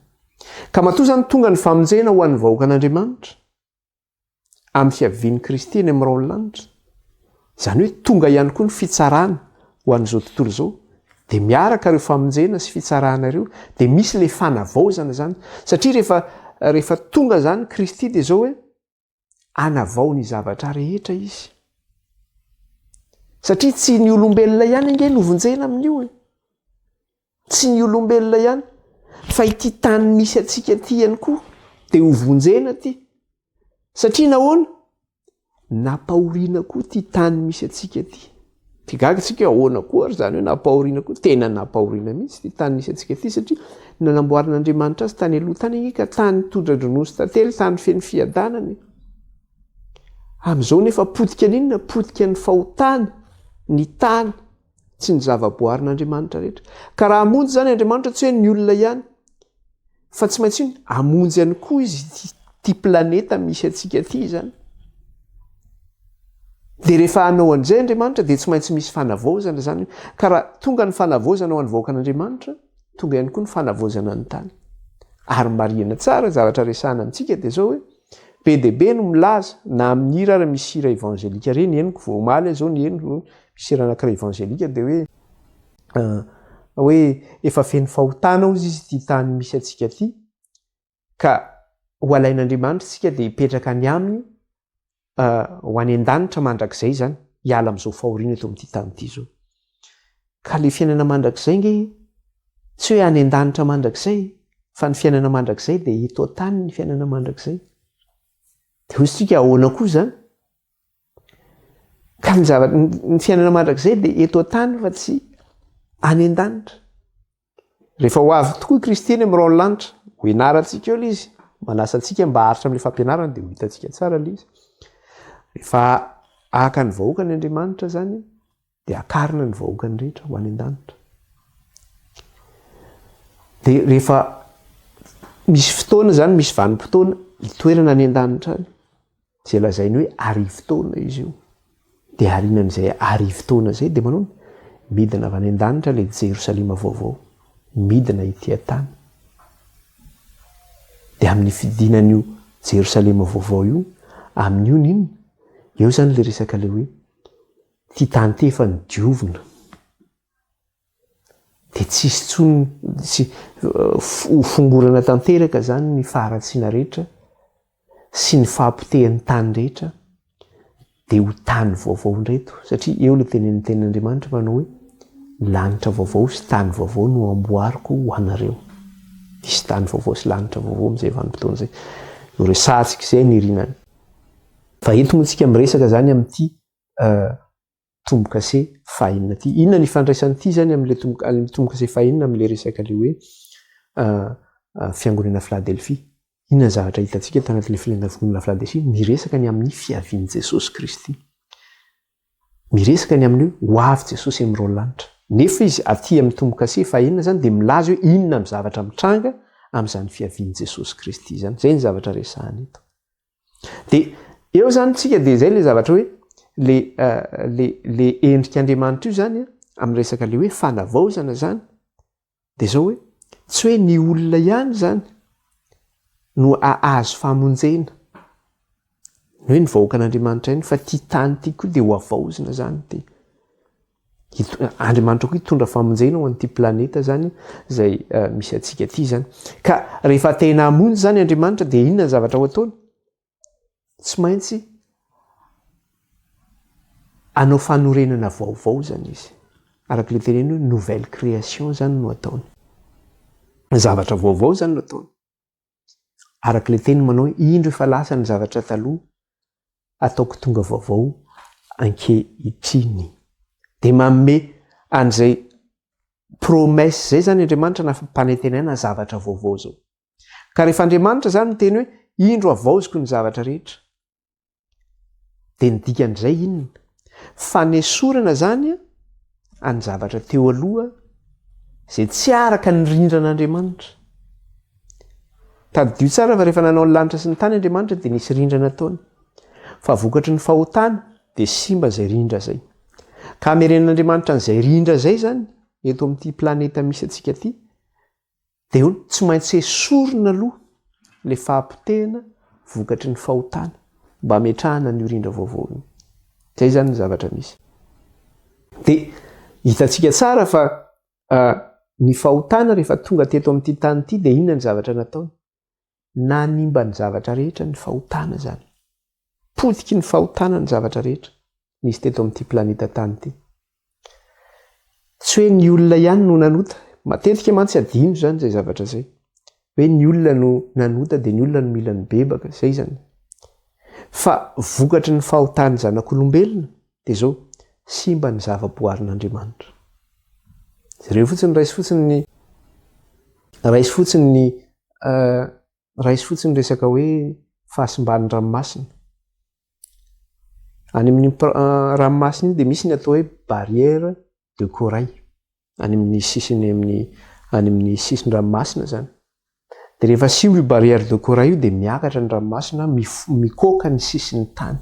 Ka matoa izany tonga ny famonjena ho an'ny vahoakan'Andriamanitra, amin'ny fiavian'i Kristy eny amin'ny rahon'ny lanitra. Izany hoe tonga ihany koa ny fitsarana ho an'izao tontolo izao. Dia miaraka ireo famonjena sy fitsarana ireo, dia misy ilay fanavaozana izany. Satria rehefa rehefa tonga izany Kristy dia izao hoe hanavao ny zavatra rehetra izy. Satria tsy ny olombelona ihany ange no vonjena amin'io e. Tsy ny olombelona ihany fa ity tany misy antsika ity ihany koa dia ho vonjena ity. Satria nahoana? Nampahoriana koa ity tany misy antsika ity. Dia gaga isika hoe ahoana koa ary izany hoe nampahoriana koa? Tena nampahoriana mihitsy ity tany misy antsika ity satria nanamboarin'Andriamanitra azy tany aloha tany ange ka tany tondra-dronono sy tantely, tany feno fiadanana e. Amin'izao nefa potika n'inona? Potika ny fahotana, ny tany. Tsy ny zava-boarin'Andriamanitra rehetra. Ka raha hamonjy izany Andriamanitra tsy hoe ny olona ihany, fa tsy maintsy inona? Hamonjy ihany koa izy ity, ity planeta misy antsika ity izany. Dia rehefa hanao an'izay Andriamanitra dia tsy maintsy misy fanavaozana izany. Ka raha tonga ny fanavaozana ho an'ny vahoakan'Andriamanitra, tonga ihany koa ny fanavaozana ny tany. Ary marihina tsara zavatra resahana amintsika dia izao hoe, be dia be no milaza, na amin'ny hira ary misy hira evangelika ireny, henoko vao omaly aho izao niheno Misy hira anankiray evangelika dia hoe hoe efa feno fahotana hozy izy ity tany misy antsika ity ka ho alain'Andriamanitra isika dia hipetraka any aminy ho any an-danitra mandrakizay izany, hiala amin'izao fahoriana eto amin'ity tany ity izao. Ka le fiainana mandrakizay nge tsy hoe any an-danitra mandrakizay fa ny fiainana mandrakizay dia eto an-tany ny fiainana mandrakizay. Dia hoy isika ahoana koa izany? Ka ny zava ny fiainana mandrakizay dia eto an-tany fa tsy any an-danitra. Rehefa ho avy tokoa i Kristy eny amin'ny rahon'ny lanitra, ho ianarantsika eo ilay izy. Manasa antsika mba haharitra amin'ilay fampianarana dia ho hitantsika tsara ilay izy. Rehefa haka ny vahoakany Andriamanitra izany dia hakarina ny vahoakany rehetra ho any an-danitra. Dia rehefa misy fotoana izany, misy vanim-potoana hitoerana any an-danitra any, izay lazainy hoe arivotaona izy io. Dia arinan'izay arivotaona izay dia manaona? Midina avy any an-danitra ilay Jerosalema vaovao, midina ety an-tany. Dia amin'ny fidinan'io Jerosalema vaovao io, amin'io ny inona? Eo izany ilay resaka ilay hoe ity tany ity efa nodiovina. Dia tsy hisy intsony, tsy, ho fongorana tanteraka izany ny faharatsiana rehetra sy ny fahapotehan'ny tany rehetra, dia ho tany vaovao indray eto. Satria eo ilay tenenin'ny tenin'Andriamanitra manao hoe, lanitra vaovao sy tany vaovao no amboariko ho anareo. Hisy tany vaovao sy lanitra vaovao amin'izay vanim-potoana izay. Noresahantsika izay nirinany. Fa eto moa tsika miresaka izany amin'ity tombokase fahenina ity. Inona ny ifandraisan'ity izany amin'ilay tombokase fahenina amin'ilay resaka ilay hoe fiangonana Filadelfia? Inona ny zavatra hitantsika tanatin'ilay fiangonana Filadelfia? Miresaka ny amin'ny fiavian'i Jesosy Kristy. Miresaka ny amin'ny hoe ho avy Jesosy amin'ireo lanitra. Nefa izy aty amin'ny tombokase fahenina izany dia milaza hoe inona amin'ny zavatra mitranga amin'izany fiavian'i Jesosy Kristy izany. Izay ny zavatra resahana eto. Dia eo izany tsika dia izay ilay zavatra hoe le le le endrik'Andriamanitra io izany amin'ny resaka le hoe fanavaozana izany dia izao hoe tsy hoe ny olona ihany izany no ahazo famonjena ny hoe ny vahoakan'Andriamanitra ihany fa ity tany ity koa dia ho havaozina izany ity. Andriamanitra koa hitondra famonjena ho an'ity planeta zany izay eh, misy antsika ity zany. Ka rehefa tena hamonjy zany Andriamanitra dia inona ny zavatra ho ataony? Tsy maintsy hanao fanorenana vaovao zany izy. Araka ilay teneny hoe nouvelle création zany no ataony. Zavatra vaovao zany no ataony. Araka ilay teny manao hoe indro efa lasa ny zavatra taloha, ataoko tonga vaovao ankehitriny. Dia manome an'izay promesse izay izany Andriamanitra na fampanantenana zavatra vaovao izao. Ka rehefa Andriamanitra izany miteny hoe indro havaoziko ny zavatra rehetra, Dia ny dikan'izay inona? Fanesorana izany any zavatra teo aloha izay tsy araka ny rindran'Andriamanitra. Tadidio tsara fa rehefa nanao ny lanitra sy ny tany Andriamanitra dia nisy rindra nataony. Fa vokatry ny fahotana dia simba izay rindra izay. Ka hamerenan'Andriamanitra an'izay rindra izay izany eto amin'ity planeta misy antsika ity Dia hono, tsy maintsy esorina aloha ilay fahapotehana vokatry ny fahotana mba hametrahana an'io rindra vaovao io. Izay izany ny zavatra misy. Dia hitantsika tsara fa ny fahotana rehefa tonga teto amin'ity tany ity dia inona ny zavatra nataony? Nanimba ny zavatra rehetra ny fahotana izany. Potiky ny fahotana ny zavatra rehetra nisy teto amin'ity planeta tany ity. Tsy hoe ny olona ihany no nanota. Matetika mantsy adino izany izay zavatra izay. Hoe ny olona no nanota dia ny olona no mila mibebaka, izay izany. Fa vokatry ny fahotan'ny zanak'olombelona dia izao, simba ny zava-boarin'Andriamanitra. Jereo fotsiny, raiso fotsiny ny raiso fotsiny ny raiso fotsiny ny resaka hoe fahasimban'ny ranomasina. Any amin'ny ranomasina iny dia misy ny atao hoe barrière de corail, any amin'ny sisiny amin'ny any amin'ny sisin-dranomasina izany. Dia rehefa simba io barrière de corail io dia miakatra ny ranomasina, mikoaka ny sisin'ny tany.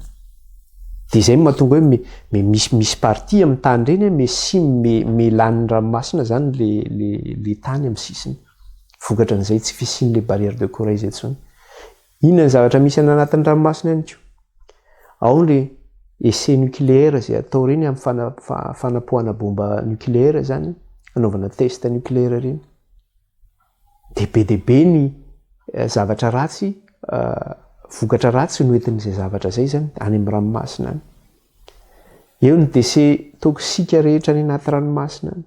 Dia izay no mahatonga hoe misy misy partie amin'ny tany ireny me sim me me lanin'ny ranomasina izany le le le tany amin'ny sisiny. Vokatra an'izay tsy fisian'ilay barrière de corail izay intsony. Inona ny zavatra misy any anatin'ny ranomasina ihany koa? Ao le essai nucléaire izay atao ireny amin'ny fanapoahana bomba nucléaire izany, anaovana test nucléaire ireny. Dia be dia be ny eh, zavatra ratsy, eh, vokatra ratsy noentin'izay zavatra izay izany any amin'ny ranomasina any. Eo ny déchets toxiques rehetra any anaty ranomasina any.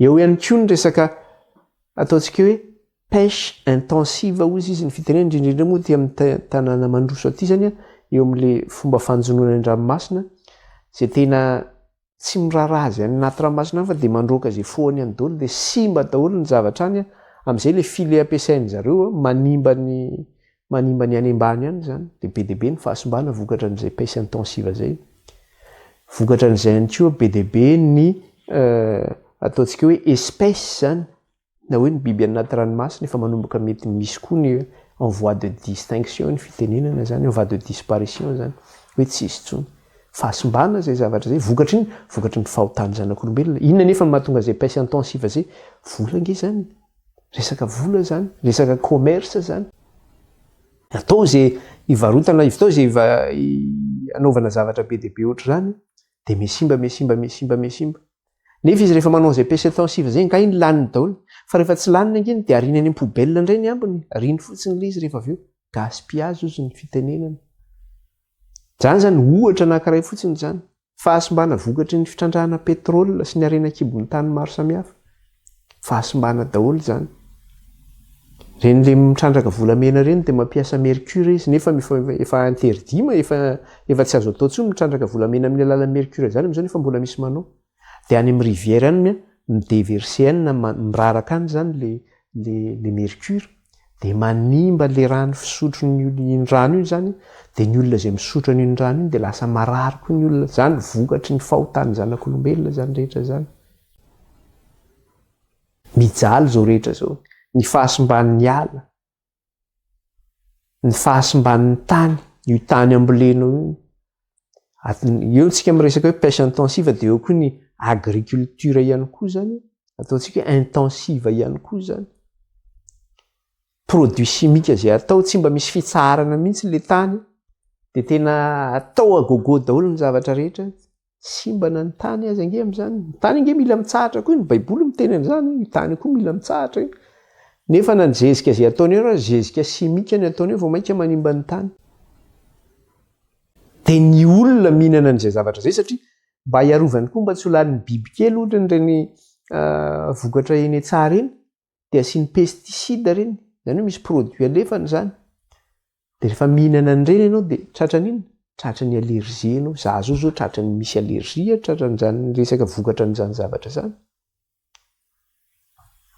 Eo ihany koa ny resaka ataontsika hoe Pêche intensive hozy izy ny fitenenana, indrindra indrindra moa aty amin'ny tanàna mandroso aty zany eo amin'le fomba fanjonoana ny ranomasina izay tena tsy miraharaha izay any anaty ranomasina any fa dia mandroaka izay fohany any daholo dia simba daholo ny zavatra any. Amin'izay ilay filet ampiasain-dry zareo manimba ny manimba ny any ambany any izany. Dia be dia be ny fahasimbana vokatra an'izay pêche intensive izay. Vokatra an'izay ihany koa be dia be ny ataontsika hoe espèce izany na hoe ny biby any anaty ranomasina efa manomboka mety misy koa ny en voie de distinction ny fitenenana izany, en voie de disparition izany, hoe tsy hisy intsony. Fahasimbana izay zavatra izay, vokatry ny, vokatry ny fahotan'ny zanak'olombelona. Inona anefa no mahatonga izay pêche intensive izay? Vola ange izany e! Resaka vola izany, resaka commerce izany. Atao izay hivarotana, atao izay hanaovana zavatra be dia be ohatr'izany, dia mihasimba, mihasimba, mihasimba, mihasimba. Nefa izy rehefa manao an'izay pêche intensive izay angaha iny laniny daholo. Fa rehefa tsy laniny ange iny dia ariany any am-poubelle indray ny ambiny, ariany fotsiny ilay izy rehefa avy eo. Gaspillage hozy ny fitenenana. Izany izany ohatra anankiray fotsiny izany. Fahasimbana vokatry ny fitrandrahana pétrole sy ny harena an-kibon'ny tany maro samihafa. Fahasimbana daholo izany. Ireny le mitrandraka volamena ireny dia mampiasa mercure izy nefa efa interdit ma efa efa tsy azo atao intsony mitrandraka volamena amin'ny alalan'ny mercure izany amin'izao nefa mbola misy manao. Dia any amin'ny rivière any mi-deverser any na miraraka any izany le le le mercure dia manimba le rano fisotron'ny olona iny rano iny izany dia ny olona izay misotro an'iny rano iny dia lasa marary koa ny olona. Izany vokatry ny fahotan'ny zanak'olombelona izany rehetra izany. Mijaly izao rehetra izao. Ny fahasimban'ny ala, ny fahasimban'ny tany, io tany ambolenao io. Eo tsika miresaka hoe pêche intensive dia eo koa ny agriculture ihany koa izany, ataontsika hoe intensive ihany koa izany. Produit chimique izay atao tsy mba misy fitsaharana mihitsy ilay tany dia tena atao à gogo daholo ny zavatra rehetra. Simba na ny tany aza ange amin'izany. Ny tany ange mila mitsahatra koa, ny baiboly miteny an'izany, io tany io koa mila mitsahatra io. Nefa na ny zezika izay ataony eo ary zezika simika ny ataony eo vao mainka manimba ny tany. Dia ny olona mihinana an'izay zavatra izay satria mba hiarovany koa mba tsy ho lanin'ny bibikely ohatra ireny vokatra eny an-tsaha ireny dia asiany pesticide ireny, izany hoe misy produit alefany izany. Dia rehefa mihinana an'ireny ianao dia tratran'ny inona? Tratran'ny allergie ianao. Za zao zao tratran'ny misy allergie, tratran'izany resaka vokatra an'izany zavatra izany.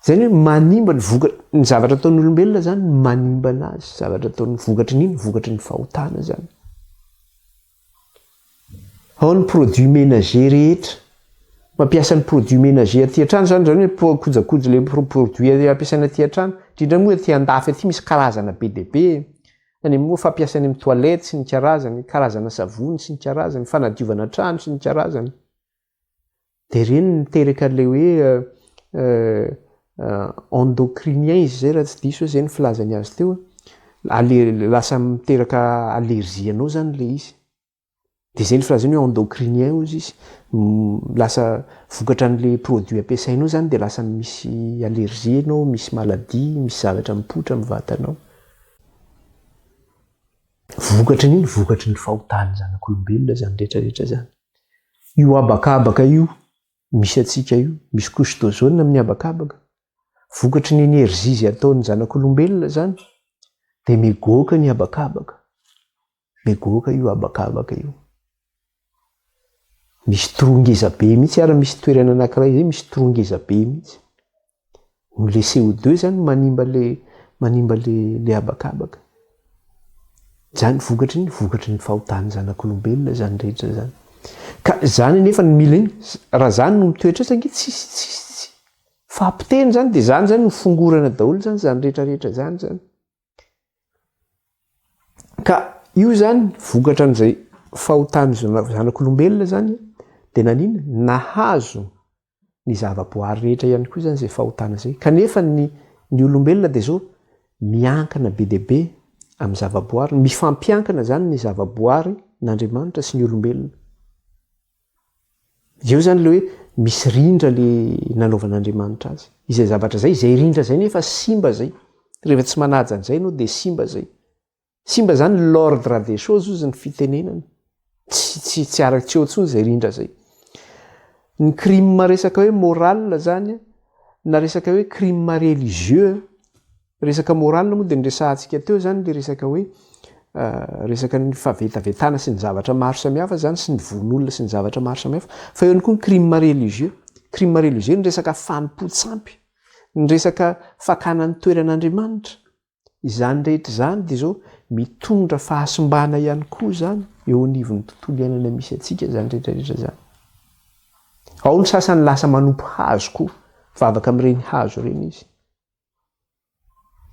Izay ny hoe manimba ny voka, ny zavatra ataon'ny olombelona izany manimba anazy, zavatra ataon'ny vokatry ny inona? Vokatry ny fahotana izany. Ao ny produit ménager rehetra. Mampiasa ny produit ménager aty an-trano izany, izany hoe kojakoja ilay produit ampiasaina aty an-trano. Indrindra moa aty an-dafy aty misy karazana be dia be. Any moa fampiasa any amin'ny toilette sy ny karazany, karazana savony sy ny karazany, fanadiovana trano sy ny karazany. Dia ireny miteraka ilay hoe endocrinien izy izay raha tsy diso aho, izay no filazany azy teo. Lasa miteraka allergie anao izany ilay izy. Dia izay no filazany hoe endocrinien hozy izy. Lasa vokatra an'ilay produit ampiasainao izany dia lasa misy allergie ianao, misy maladie, misy zavatra mipoitra amin'ny vatanao. Vokatry ny inona? Vokatry ny fahotan'ny zanak'olombelona izany rehetra rehetra izany. Io habakabaka io misy antsika io, misy couche d'ozone amin'ny habakabaka. Vokatry ny énergie izay ataon'ny zanak'olombelona izany dia migoaka ny habakabaka. Migoaka io habakabaka io. Misy trou ngeza be mihitsy ary misy toerana anankiray izay misy trou ngeza be mihitsy. Le CO2 zany manimba le manimba le le habakabaka. Zany vokatry ny vokatry ny fahotan'ny zanak'olombelona zany rehetra zany. Ka zany anefa no mila iny, raha zany no mitoetra eo ange tsisy tsisy tsy fahapotehana zany de zany zany no fongorana daholo zany zany rehetra rehetra zany zany. Ka io zany vokatra an'izay fahotan'ny zanak'olombelona zany de nanina? Nahazo ny zavaboary rehetra ihany koa izany izay fahotana izay. Kanefa ny ny olombelona dia izao, miankina be dia be amin'ny zavaboary, mifampiankina izany ny zavaboary n'Andriamanitra sy ny olombelona. Eo izany ilay hoe misy rindra le nanaovan'Andriamanitra azy. Izay zavatra izay, izay rindra izay nefa simba izay. Rehefa tsy manaja an'izay ianao dia simba izay. Simba zany l'ordre des choses ozy ny fitenenana. Tsy tsy tsy araka tsy eo intsony zay rindra zay. Ny crime resaka hoe moral zany na resaka hoe crime religieux, resaka moral moa dia niresahantsika teo zany le resaka hoe resaka ny fahavetavetana sy ny zavatra maro samihafa zany sy ny vono olona sy ny zavatra maro samihafa. Fa eo ihany koa ny crime religieux. Crime religieux ny resaka fanompoan-tsampy. ny resaka fakana ny toeran'Andriamanitra. Izany rehetra izany dia izao mitondra fahasimbana ihany koa izany eo anivon'ny tontolo iainana misy antsika izany rehetra rehetra izany. Ao ny sasany lasa manompo hazo koa, mivavaka amin'ireny hazo ireny izy.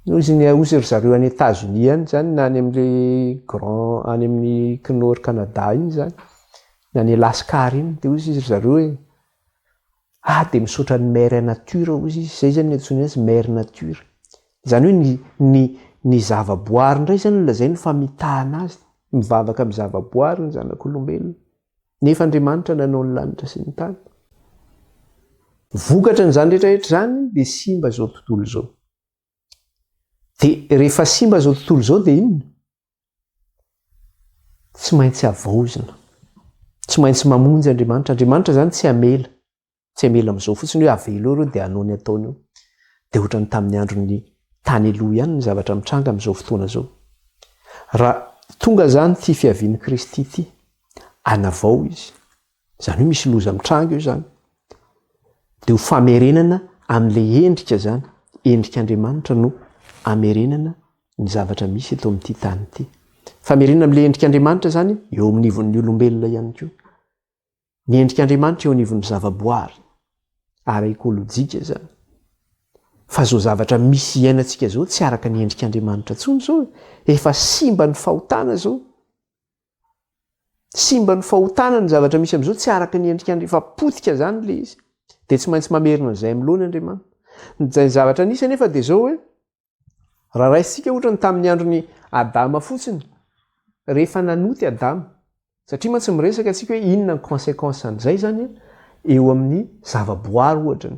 Hozy ny hozy ry zareo any Etazonia any izany na any amin'ilay grand any amin'ny Nord Canada iny izany, na any Alaska iny dia hozy izy ry zareo hoe ah dia misaotra ny mère nature hozy izy, izay izany no antsoiny azy mère nature. Izany hoe ny ny ny zavaboary indray izany no lazainy fa mitahana azy, mivavaka amin'ny zavaboary ny zanak'olombelona. Nefa Andriamanitra nanao ny lanitra sy ny tany. Vokatry ny izany rehetra rehetra izany dia simba izao tontolo izao. Dia rehefa simba izao tontolo izao dia inona? Tsy maintsy havaozina. Tsy maintsy mamonjy Andriamanitra. Andriamanitra izany tsy hamela. Tsy hamela amin'izao fotsiny hoe avela eo ireo dia hanao ny ataony eo. Dia ohatran'ny tamin'ny andron'ny tany aloha ihany ny zavatra mitranga amin'izao fotoana izao. Raha tonga izany ity fiavian'i Kristy ity, hanavao Izy. Izany hoe misy loza mitranga eo izany. Dia ho famerenana amin'ilay endrika izany, endrik'Andriamanitra no amerenana ny zavatra misy eto amin'ity tany ity. Famerenana amin'ilay endrik'Andriamanitra izany eo amin'ny ivon'ny olombelona ihany koa. Ny endrik'Andriamanitra eo anivon'ny zavaboary, ara-ekolojika izany. Fa izao zavatra misy iainantsika izao tsy araka ny endrik'Andriamanitra intsony izao e. Efa simba ny fahotana izao. Simba ny fahotana ny zavatra misy amin'izao tsy araka ny endrik'Andriamanitra. Efa potika izany ilay izy. Dia tsy maintsy mamerina an'izay amin'ny laony Andriamanitra. Ny zavatra nisy anefa dia izao hoe Raha raisintsika ohatra ny tamin'ny andron'i Adama fotsiny, rehefa nanota i Adama, satria mantsy miresaka antsika hoe inona ny conséquence an'izay zany eo amin'ny zavaboary ohatra.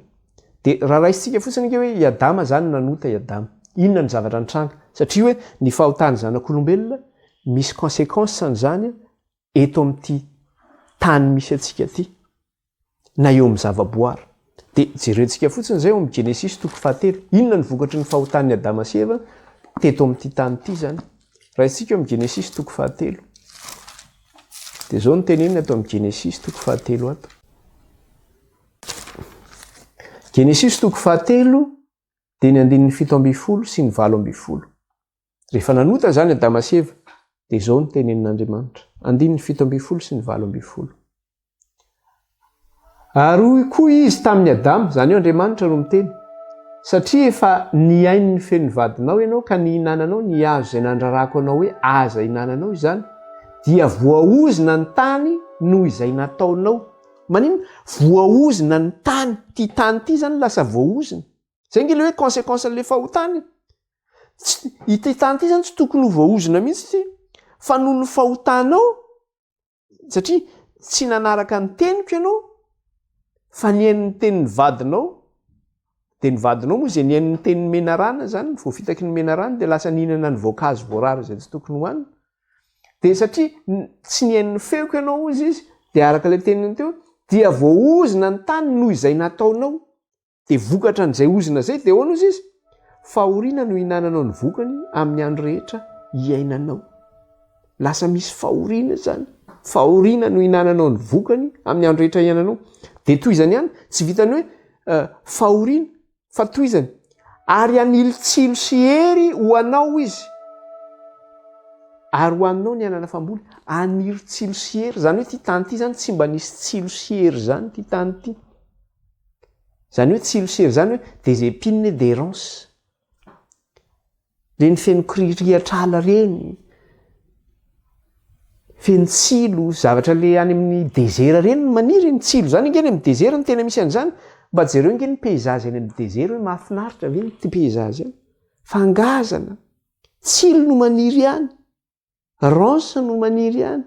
Dia raha raisintsika fotsiny ange hoe i Adama zany nanota i Adama, inona ny zavatra nitranga? Satria hoe ny fahotan'ny zanak'olombelona misy conséquence an'izany eto amin'ity tany misy antsika ity. na eo amin'ny zavaboary. Dia jerentsika fotsiny izay ao amin'ny Genesisy toko fahatelo. Inona ny vokatry ny fahotan'i Adama sy Eva teto amin'ity tany ity izany? Raisintsika eo amin'ny Genesisy toko fahatelo. Dia izao no teneniny ato amin'ny Genesisy toko fahatelo ato. Genesisy toko fahatelo dia ny andininy 17 sy ny 18. Rehefa nanota izany Adama sy Eva, dia izao no tenenin'Andriamanitra, andininy 17 sy ny 18. Ary hoy koa izy tamin'i Adama, izany hoe Andriamanitra no miteny, Satria efa nihaino ny feon'ny vadinao ianao ka nihinananao ny hazo izay nandrarako anao hoe aza ihinananao izany, dia voaozona ny tany noho izay nataonao. Maninona? Voaozona ny tany. Ity tany ity izany lasa voaozona. Izay ange ilay hoe conséquence an'ilay fahotana e. Tsy, ity tany ity izany tsy tokony ho voaozona mihitsy ity, fa noho ny fahotanao, Satria tsy nanaraka ny teniko ianao fa nihaino ny tenin'ny vadinao, dia ny vadinao moa izay nihaino ny tenin'ny menarana izany, voafitaky ny menarana dia lasa nihinana ny voankazo voarara izay tsy tokony hohanina. Dia satria tsy nihaino ny feoko ianao hozy izy, dia araka ilay teniny teo, dia voaozona ny tany noho izay nataonao. Dia vokatra an'izay ozona izay dia ahoana ozy izy? Fahoriana no ihinananao ny vokany amin'ny andro rehetra iainanao. Lasa misy fahoriana izany. Fahoriana no ihinananao ny vokany amin'ny andro rehetra iainanao. Dia tohizany ihany, tsy vitan'ny hoe eh, fahoriana fa tohizany. Ary hanilo tsilo sy hery ho anao izy. Ary ho aminao ny anana famboly. Hanilo tsilo sy hery. Izany hoe ity tany ity izany tsy mba nisy tsilo sy hery izany ity tany ity. Zany hoe tsilo sy hery zany hoe des épines et des ronces. Reny feno kiririatr'ala reny, feno tsilo, zavatra le any amin'ny désert reny no maniry, ny tsilo zany ange any amin'ny désert no tena misy an'izany. Mba jereo ange ny paysage any amin'ny désert hoe mahafinaritra ve ny paysage any. Fa ngazana, tsilo no maniry any. Ronce no maniry any.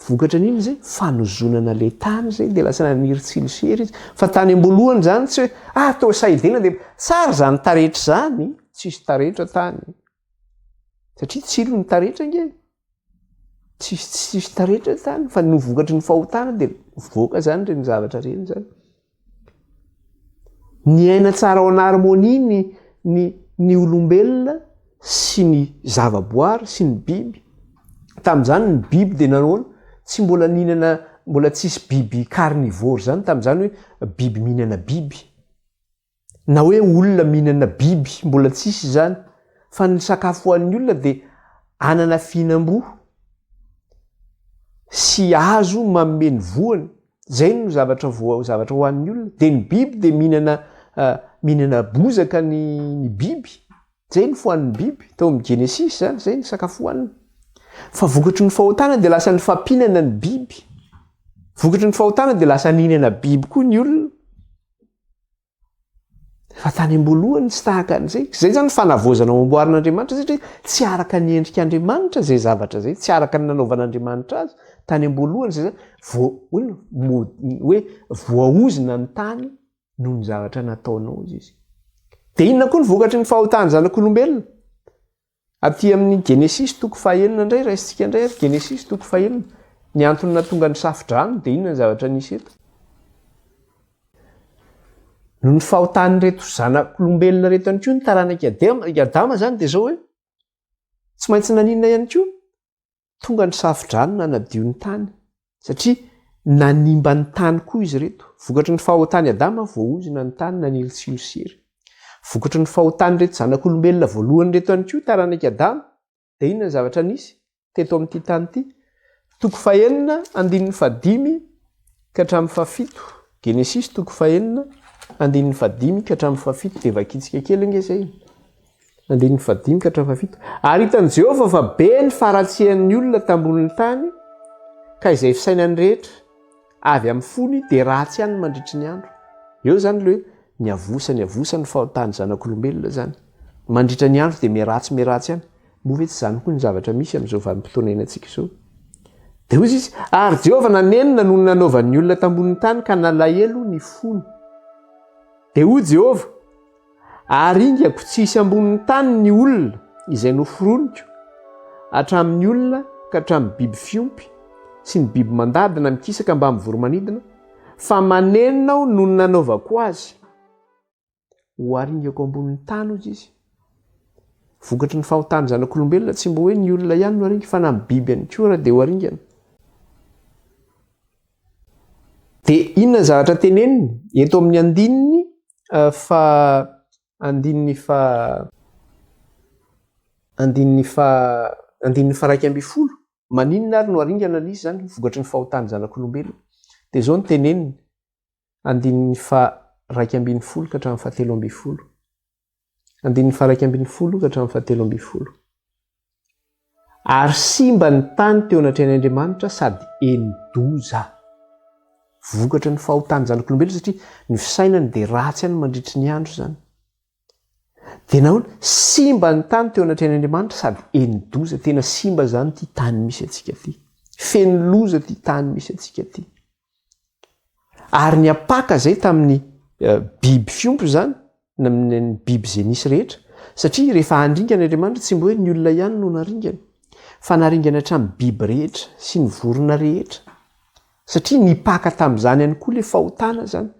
Vokatra an'inona izay? Fanozonana le tany izay dia lasa naniry tsilo sy hery izy. Fa tany am-boalohany izany tsy hoe ah toa sahidina dia tsara izany taretra izany, tsisy taretra tany. Satria tsilo ny taretra ange. Tsisy tsisy taretra tany fa no vokatry ny fahotana dia voaka izany ireny zavatra ireny izany. Niaina tsara ao an'harmonie ny ny ny olombelona sy ny zavaboary sy ny biby. Tamin'izany ny biby dia nahoana? Tsy mbola nihinana, mbola tsisy biby carnivore zany tamin'izany hoe biby mihinana biby. Na hoe olona mihinana biby, mbola tsisy izany. Fa ny sakafo hohanin'ny olona dia anana fihinam-boa sy hazo manome ny voany. Izay no zavatra voa, zavatra hohanin'ny olona. Dia ny biby dia mihinana mihinana bozaka ny ny biby. Izay no fohanin'ny biby. Tao amin'ny Genesisy izany, izay ny sakafo hohaniny. Fa vokatry ny fahotana dia lasa nifampinana ny biby. Vokatry ny fahotana dia lasa nihinana biby koa ny olona. Fa tany am-boalohany tsy tahaka an'izay. Izay izany fanavaozana ao amboarin'Andriamanitra satria tsy araka ny endrik'Andriamanitra izay zavatra izay, tsy araka ny nanaovan'Andriamanitra azy tany am-boalohany izay zany. Voa, hoe voaozona ny tany noho ny zavatra nataonao hozy izy. Dia inona koa ny vokatry ny fahotan'ny zanak'olombelona? Aty amin'ny Genesisy toko fahenina indray, raisintsika indray ary Genesisy toko fahenina. Ny antony nahatonga ny safo-drano dia inona ny zavatra nisy eto? Noho ny fahotan'ireto zanak'olombelona ireto ihany koa ny taranak'i Adama, i Adama izany dia izao hoe tsy maintsy naninona ihany koa? Tonga ny safo-drano nanadio ny tany, satria nanimba ny tany koa izy ireto. Vokatry ny fahotan'i Adama, voaozona ny tany, nanilitsilo sery. Vokatry ny fahotan'ireto zanak'olombelona voalohany ireto ihany koa, taranak'i Adama, dia inona ny zavatra nisy teto amin'ity tany ity? Toko fahenina, andininy fahadimy ka hatramin'ny fahafito. Genesisy toko fahenina, andininy fahadimy ka hatramin'ny fahafito. Dia vakintsika kely ange izay. Andininy fahadimy ka hatramin'ny fahafito. Ary hitan'i Jehovah fa be ny faharatsian'ny olona tambonin'ny tany, ka izay fisainany rehetra avy amin'ny fony dia ratsy ihany mandritry ny andro. Eo izany ilay hoe niavosa niavosa ny fahotan'ny zanak'olombelona izany. Mandritra ny andro dia miharatsy miharatsy ihany. Moa ve tsy izany koa ny zavatra misy amin'izao vanim-potoana iainantsika izao? Dia hoy izy, ary Jehovah nanenina noho ny nanaovan'ny olona tambonin'ny tany ka nalahelo ny fony. Dia hoy Jehovah, Aringako tsy hisy ambonin'ny tany ny olona izay noforoniko, hatramin'ny olona ka hatramin'ny biby fiompy sy ny biby mandady na mikisaka mbamin'ny voro-manidina, fa manenina aho noho ny nanaovako azy. Ho aringako ambonin'ny tany, hoy izy. Vokatry ny fahotan'ny zanak'olombelona, tsy mba hoe ny olona ihany no aringa fa na ny biby ihany koa ary dia ho aringana. Dia inona ny zavatra teneniny eto amin'ny andininy eh, fa andininy fa andininy fa andininy fa 11 maninona ary no aringana ilay izy izany vokatry ny fahotan'ny zanak'olombelona dia izao no teneniny andininy fa 11 ka hatramin'ny faha 13 Andininy faha 11 ka hatramin'ny faha 13. Ary simba ny tany teo anatrehan'Andriamanitra sady eni-doza. Vokatry ny fahotan'ny zanak'olombelona satria ny fisainany dia ratsy ihany mandritry ny andro izany. Dia nahoana? Simba ny tany teo anatrehan'Andriamanitra sady eni-doza. Tena simba izany ity tany misy antsika ity. Feno loza ity tany misy antsika ity. Ary niampaka izay tamin'ny biby fiompy izany, na amin'ny biby izay nisy rehetra, satria rehefa handringana Andriamanitra tsy mba hoe ny olona ihany no naringany, fa naringany hatramin'ny biby rehetra sy ny vorona rehetra, satria nipaka tamin'izany ihany koa ilay fahotana izany,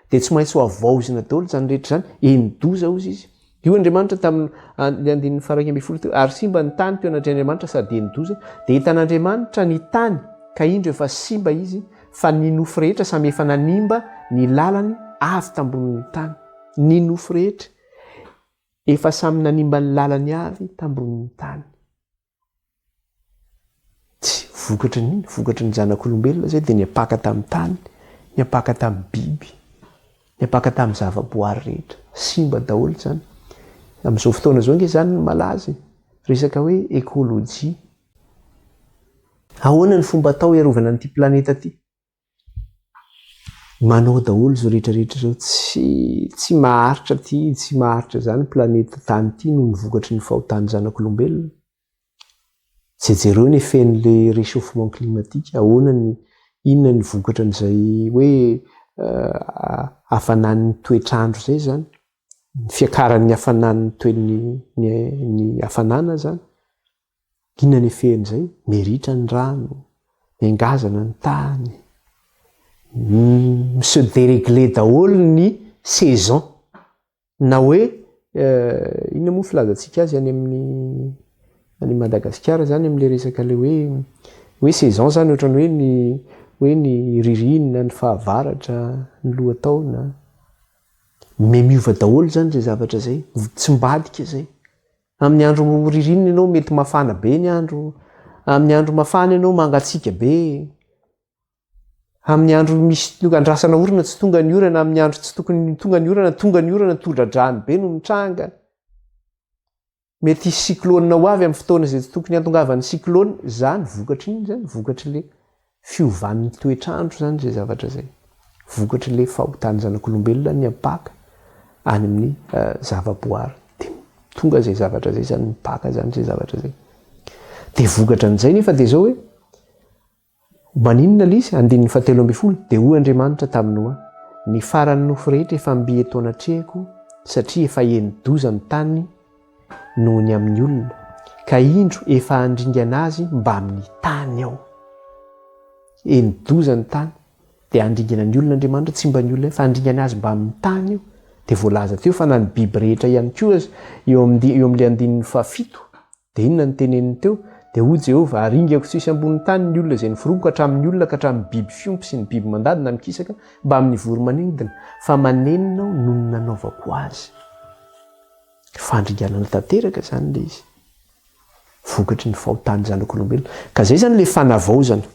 dia tsy maintsy ho havaozina daholo izany rehetra izany, eni-doza hozy izy. Io Andriamanitra tamin'ny andininy faha 11 teo, ary simba ny tany teo anatrehan'Andriamanitra sady eni-doza, dia hitan'Andriamanitra ny tany, ka indro efa simba izy, fa ny nofo rehetra samy efa nanimba ny lalany avy tambonin'ny tany. Ny nofo rehetra efa samy nanimba ny lalany avy tambonin'ny tany. Tsy vokatry ny inona? Vokatry ny zanak'olombelona izay dia niampaka tamin'ny tany, niampaka tamin'ny biby, niampaka tamin'ny zavaboary rehetra. Simba daholo izany. Amin'izao fotoana izao ange izany no malaza e. Resaka hoe ekolojia. Ahoana ny fomba atao hiarovana an'ity planeta ity? Manao daholo izao rehetra rehetra izao, tsy tsy maharitra ity, tsy maharitra izany planeta tany ity noho ny vokatry ny fahotan'ny zanak'olombelona. Izay jereo ny effet-n'le réchauffement climatique, ahoana ny, inona ny vokatran'izay hoe hafanan'ny toetr'andro izay izany, ny fiakaran'ny hafanan'ny toe- ny ny hafanana izany. Inona ny effet-n'izay? Miritra ny rano, miangazana ny tany, mi-se derégler daholo ny saison na hoe inona moa filazantsika azy any amin'ny any Madagasikara zany amin'ilay resaka ilay hoe hoe saison zany ohatran'ny hoe ny hoe ny ririnina, ny fahavaratra, ny lohataona. Mihamiova daholo izany izay zavatra izay, mitsimbadika izay. Amin'ny andro ririnina ianao mety mafana be ny andro, amin'ny andro mafana ianao mangatsiaka be. Amin'ny andro misy andrasana orana tsy tonga ny orana, amin'ny andro tsy tokony tonga ny orana tonga ny orana, tondra-drano be no mitranga. Mety hisy cyclone ho avy amin'ny fotoana izay tsy tokony hahatongavan'ny cyclone. Izany vokatry inona izany? Vokatry ilay fiovan'ny toetr'andro izany izay zavatra izay. Vokatry ilay fahotan'ny zanak'olombelona niampaka any amin'ny zavaboary. Dia tonga izay zavatra izay izany, mipaka izany izay zavatra izay. Dia vokatra an'izay nefa dia izao hoe, Maninona ilay izy? Andininy fahatelo ambin'ny folo, Dia hoy Andriamanitra tamin'i Noa, Ny faran'ny nofo rehetra efa mby eto anatrehako, satria efa heni-doza ny tany noho ny amin'ny olona, ka indro efa handringana azy mbamin'ny tany Aho. Heni-doza ny tany, dia handringana ny olona Andriamanitra, tsy mba ny olona ihany, fa handringana azy mbamin'ny tany io. Dia voalaza teo fa na ny biby rehetra ihany koa aza, eo amin'ilay andininy fahafito, Dia inona no teneniny teo? Dia hoy Jehovah, Haringako tsy hisy ambonin'ny tany ny olona izay noforoniko, hatramin'ny olona ka hatramin'ny biby fiompy sy ny biby mandady na mikisaka, mbamin'ny voro-manidina, fa manenina aho noho ny nanaovako azy. Fandringanana tanteraka izany ilay izy, vokatry ny fahotan'ny zanak'olombelona. Ka izay izany ilay fanavaozana.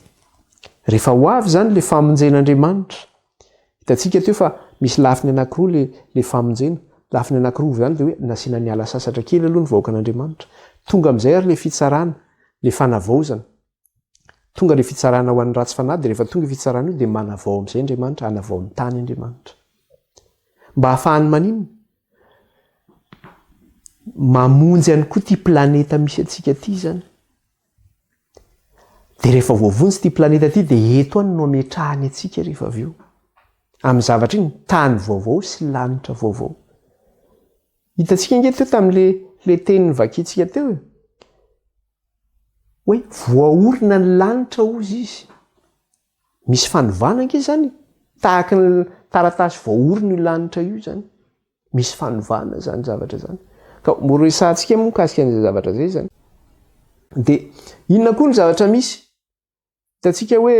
Rehefa ho avy izany ilay famonjen'Andriamanitra, Hitantsika teo fa misy lafiny anankiroa le le famonjena. Lafiny anankiroa izany dia hoe nasiana niala sasatra kely aloha ny vahoakan'Andriamanitra. Tonga amin'izay ary le fitsarana, le fanavaozana. Tonga le fitsarana ho an'ny ratsy fanahy dia rehefa tonga io fitsarana io dia manavao amin'izay Andriamanitra, hanavao ny tany Andriamanitra. Mba hahafahany maninona? Mamonjy ihany koa ity planeta misy antsika ity izany. Dia rehefa voavonjy ity planeta ity dia eto any no ametrahany antsika rehefa avy eo. Amin'ny zavatra iny, tany vaovao sy lanitra vaovao. Hitantsika ange teo tamin'le le teny novakintsika teo e. Hoe voaorina ny lanitra hozy izy. Misy fanovana ange izany e. Tahaka ny taratasy voaorina io lanitra io izany. Misy fanovana izany zavatra izany. Ka mbo resahantsika moa mikasika an'izay zavatra izay izany. Dia inona koa ny zavatra misy? Hitantsika hoe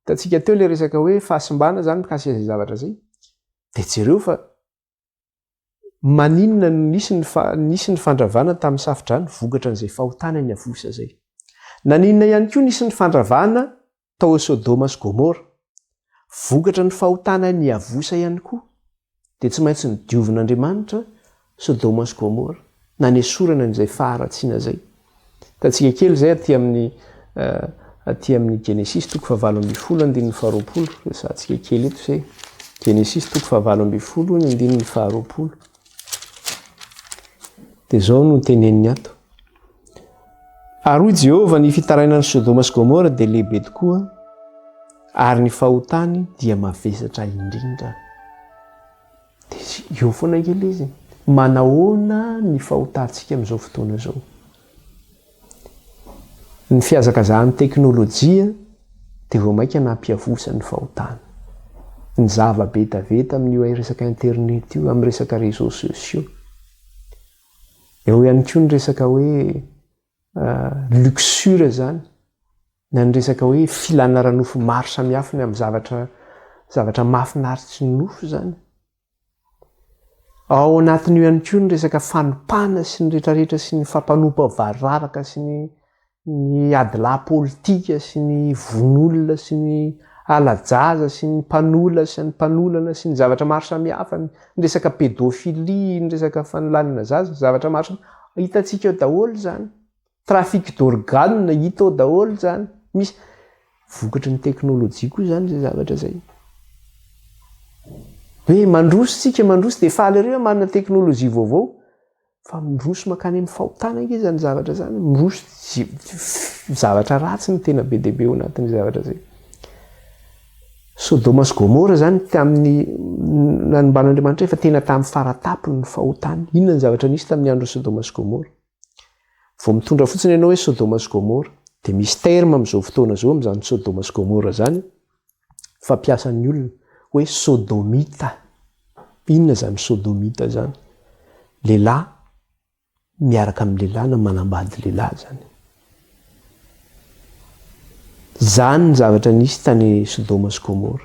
hitantsika teo ilay resaka hoe fahasimbana izany mikasika izay zavatra izay. Dia jereo fa maninona no nisy ny nisy ny fandravana tamin'ny safodrano vokatra an'izay fahotana niavosa izay. Naninona ihany koa nisy ny fandravana tao Sodoma sy Gomora. Vokatra ny fahotana niavosa ihany koa, dia tsy maintsy nodiovin'Andriamanitra Sodoma sy Gomora, nanesorana an'izay faharatsiana izay. Hitantsika kely izay aty amin'ny aty amin'ny Genesisy toko fahavalo ambin'ny folo andininy faharoapolo, resahantsika kely eto izay. Genesisy toko fahavalo ambin'ny folo ny andininy faharoapolo. Dia izao no teneniny ato. Ary hoy Jehovah, Ny fitarainan'i Sodoma sy Gomora dia lehibe tokoa, ary ny fahotany dia mavesatra indrindra. Dia eo foana ange ilay izy. Manahoana ny fahotantsika amin'izao fotoana izao? Ny fihazakazahan'ny teknolojia dia vao mainka nampiavosa ny fahotana. Ny zava-betaveta amin'io resaka internet io, amin'ny resaka réseaux sociaux. Eo ihany koa ny resaka hoe luxure izany, na ny resaka hoe filana ara-nofo maro samihafa ny amin'ny zavatra zavatra mahafinaritry ny nofo izany. Ao anatin'io ihany koa ny resaka fanompana sy ny rehetrarehetra sy ny fampanompa variraraka sy ny ny adilahy politika sy ny vono olona sy ny hala-jaza sy ny mpanola sy ny mpanolana sy ny zavatra maro samihafa, ny resaka pédophilie, ny resaka fanolanana zaza, zavatra maro samihafa, hitantsika eo daholo izany. Trafic d'organes hita ao daholo izany. Misy vokatry ny teknolojia koa izany izay zavatra izay. Hoe mandroso tsika, mandroso dia faly ery hoe manana teknolojia vaovao. Fa miroso mankany amin'ny fahotana ange izany zavatra izany, miroso zavatra ratsy no tena be dia be ao anatin'izay zavatra izay. Sodoma sy Gomora izany tamin'ny nanomban'Andriamanitra efa tena tamin'ny faratapony ny fahotany. Inona ny zavatra nisy tamin'ny andron'i Sodoma sy Gomora? Vao mitondra fotsiny ianao hoe Sodoma sy Gomora, dia misy terme amin'izao fotoana izao amin'izany Sodoma sy Gomora izany, fampiasan'ny olona hoe sodomita. Inona izany sodomita izany? Lehilahy miaraka amin'ny lehilahy na manambady lehilahy izany. Izany ny zavatra nisy tany Sodoma sy Gomora.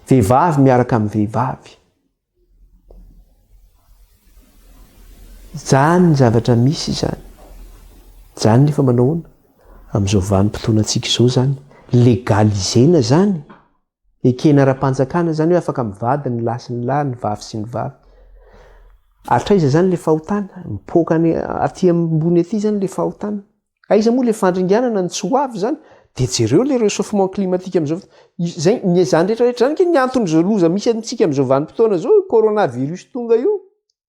Vehivavy miaraka amin'ny vehivavy. Izany ny zavatra misy izany. Izany nefa manao ahoana? Amin'izao vanim-potoanantsika izao izany, legaliser-na izany, ekena ara-panjakana izany hoe afaka mivady ny lahy sy ny lahy, ny vavy sy ny vavy. Hatraiza izany ilay fahotana? Mipoaka any aty ambony aty izany ilay fahotana. Aiza moa ilay fandringanana no tsy ho avy izany? Dia jereo ilay réchauffement climatique amin'izao fotoana. Izay, ny izany rehetra rehetra izany ange ny anton'izao loza misy amintsika amin'izao vanim-potoana izao, io coronavirus tonga io.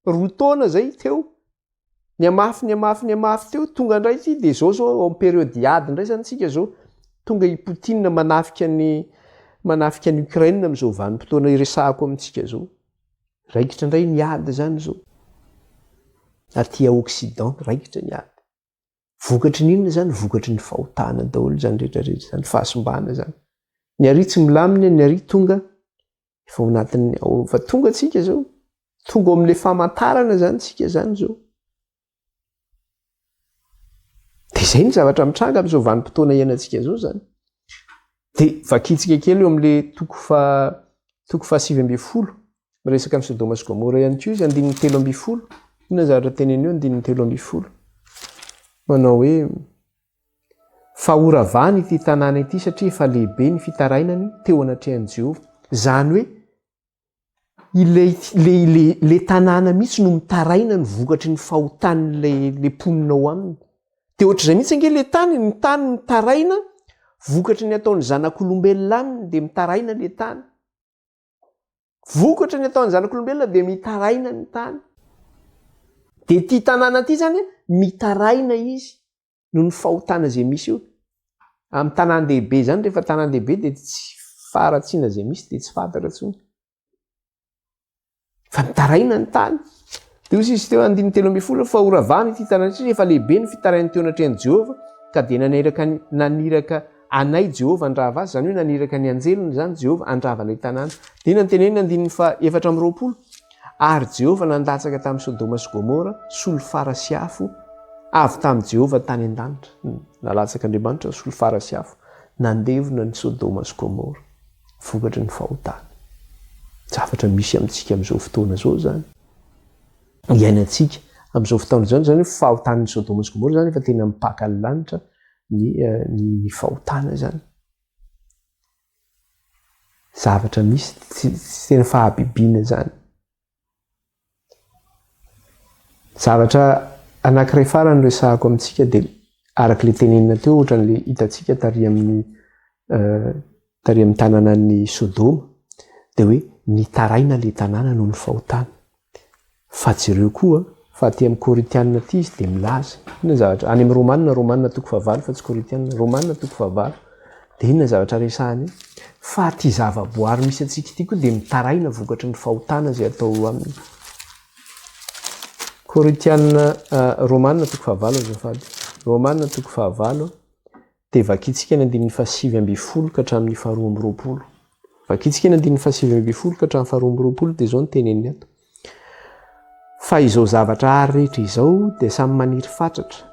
Roa taona izay teo. Nihamafy, nihamafy, nihamafy teo, tonga indray ity, dia izao izao ao amin'ny période ady indray izany isika izao. Tonga i Poutine manafika ny manafika an'i Ukraine amin'izao vanim-potoana iresahako amintsika izao. Raikitra indray ny ady izany izao. Aty à Occident, raikitra ny ady. Vokatry ny inona izany? Vokatry ny fahotana daholo izany rehetra rehetra izany, fahasimbana izany. Ny ary tsy milamina, ny ary tonga efa ao anatin'ny, efa tonga tsika izao. Tonga ao amin'ilay famantarana izany tsika izany izao. Dia izay ny zavatra mitranga amin'izao vanim-potoana iainantsika izao izany. Dia vakintsika kely eo amin'ilay toko fa toko faha 19 miresaka amin'i Sodoma sy Gomora ihany koa izy andininy 13. Inona zavatra teneniny eo andininy 13? Manao hoe fa horavany ity tanàna ity satria efa lehibe ny fitarainany teo anatrehan'i Jehovah. Izany hoe Ilay ilay ilay ilay tanàna mihitsy no mitaraina ny vokatry ny fahotan'ilay ilay mponina ao aminy. Dia ohatr'izay mihitsy ange ilay tany, ny tany mitaraina vokatry ny ataon'ny zanak'olombelona aminy dia mitaraina ilay tany. Vokatry ny ataon'ny zanak'olombelona dia mitaraina ny tany. Dia ity tanàna ity izany mitaraina izy noho ny fahotana izay misy eo. Amin'ny tanàn-dehibe izany, rehefa tanàn-dehibe dia tsy faharatsiana izay misy dia tsy fantatra intsony. Fa mitaraina ny tany. Dia hoy izy teo andininy 13 fa horavana ity tanàna ity efa lehibe ny fitarain'ny teo anatrehan'i Jehovah ka dia naniraka naniraka anay Jehovah handrava azy, izany hoe naniraka ny anjeliny izany Jehovah handrava ilay tanàna. Dia inona no teneniny andininy faha 24? Ary Jehovah nandatsaka tamin'i Sodoma sy Gomora solifara sy afo avy tamin'i Jehovah tany an-danitra. Nalatsak'Andriamanitra ny solifara sy afo nandevona an'i Sodoma sy Gomora, vokatry ny fahotana. Zavatra misy amintsika amin'izao fotoana izao izany. Iainantsika amin'izao fotoana izao izany hoe fahotan'i Sodoma sy Gomora izany efa tena mipaka ny lanitra ny, ny fahotana izany. Zavatra misy tsy tena fahabibiana izany. Zavatra anankiray farany resahako amintsika dia araka ilay tenenina teo ohatran'ilay hitantsika tary amin'ny tary amin'ny tanànan'i Sodoma dia hoe nitaraina ilay tanàna noho ny fahotana. Fa jereo koa fa aty amin'ny Korintiana aty izy dia milaza, inona zavatra, any amin'ny Romana, Romana toko fahavalo fa tsy Korintiana, Romana toko fahavalo, dia inona zavatra resahany eo? Fa aty zavaboary misy antsika ity koa dia mitaraina vokatry ny fahotana izay atao eo aminy. Korintiana, Romana toko fahavalo azafady, Romana toko fahavalo, Dia vakintsika ny andininy faha-19 ka hatramin'ny faha-22. Vakintsika ny andininy faha-19 ka hatramin'ny faha-22 dia izao no teneniny ato. Fa izao zavatra àry rehetra izao dia samy maniry fatratra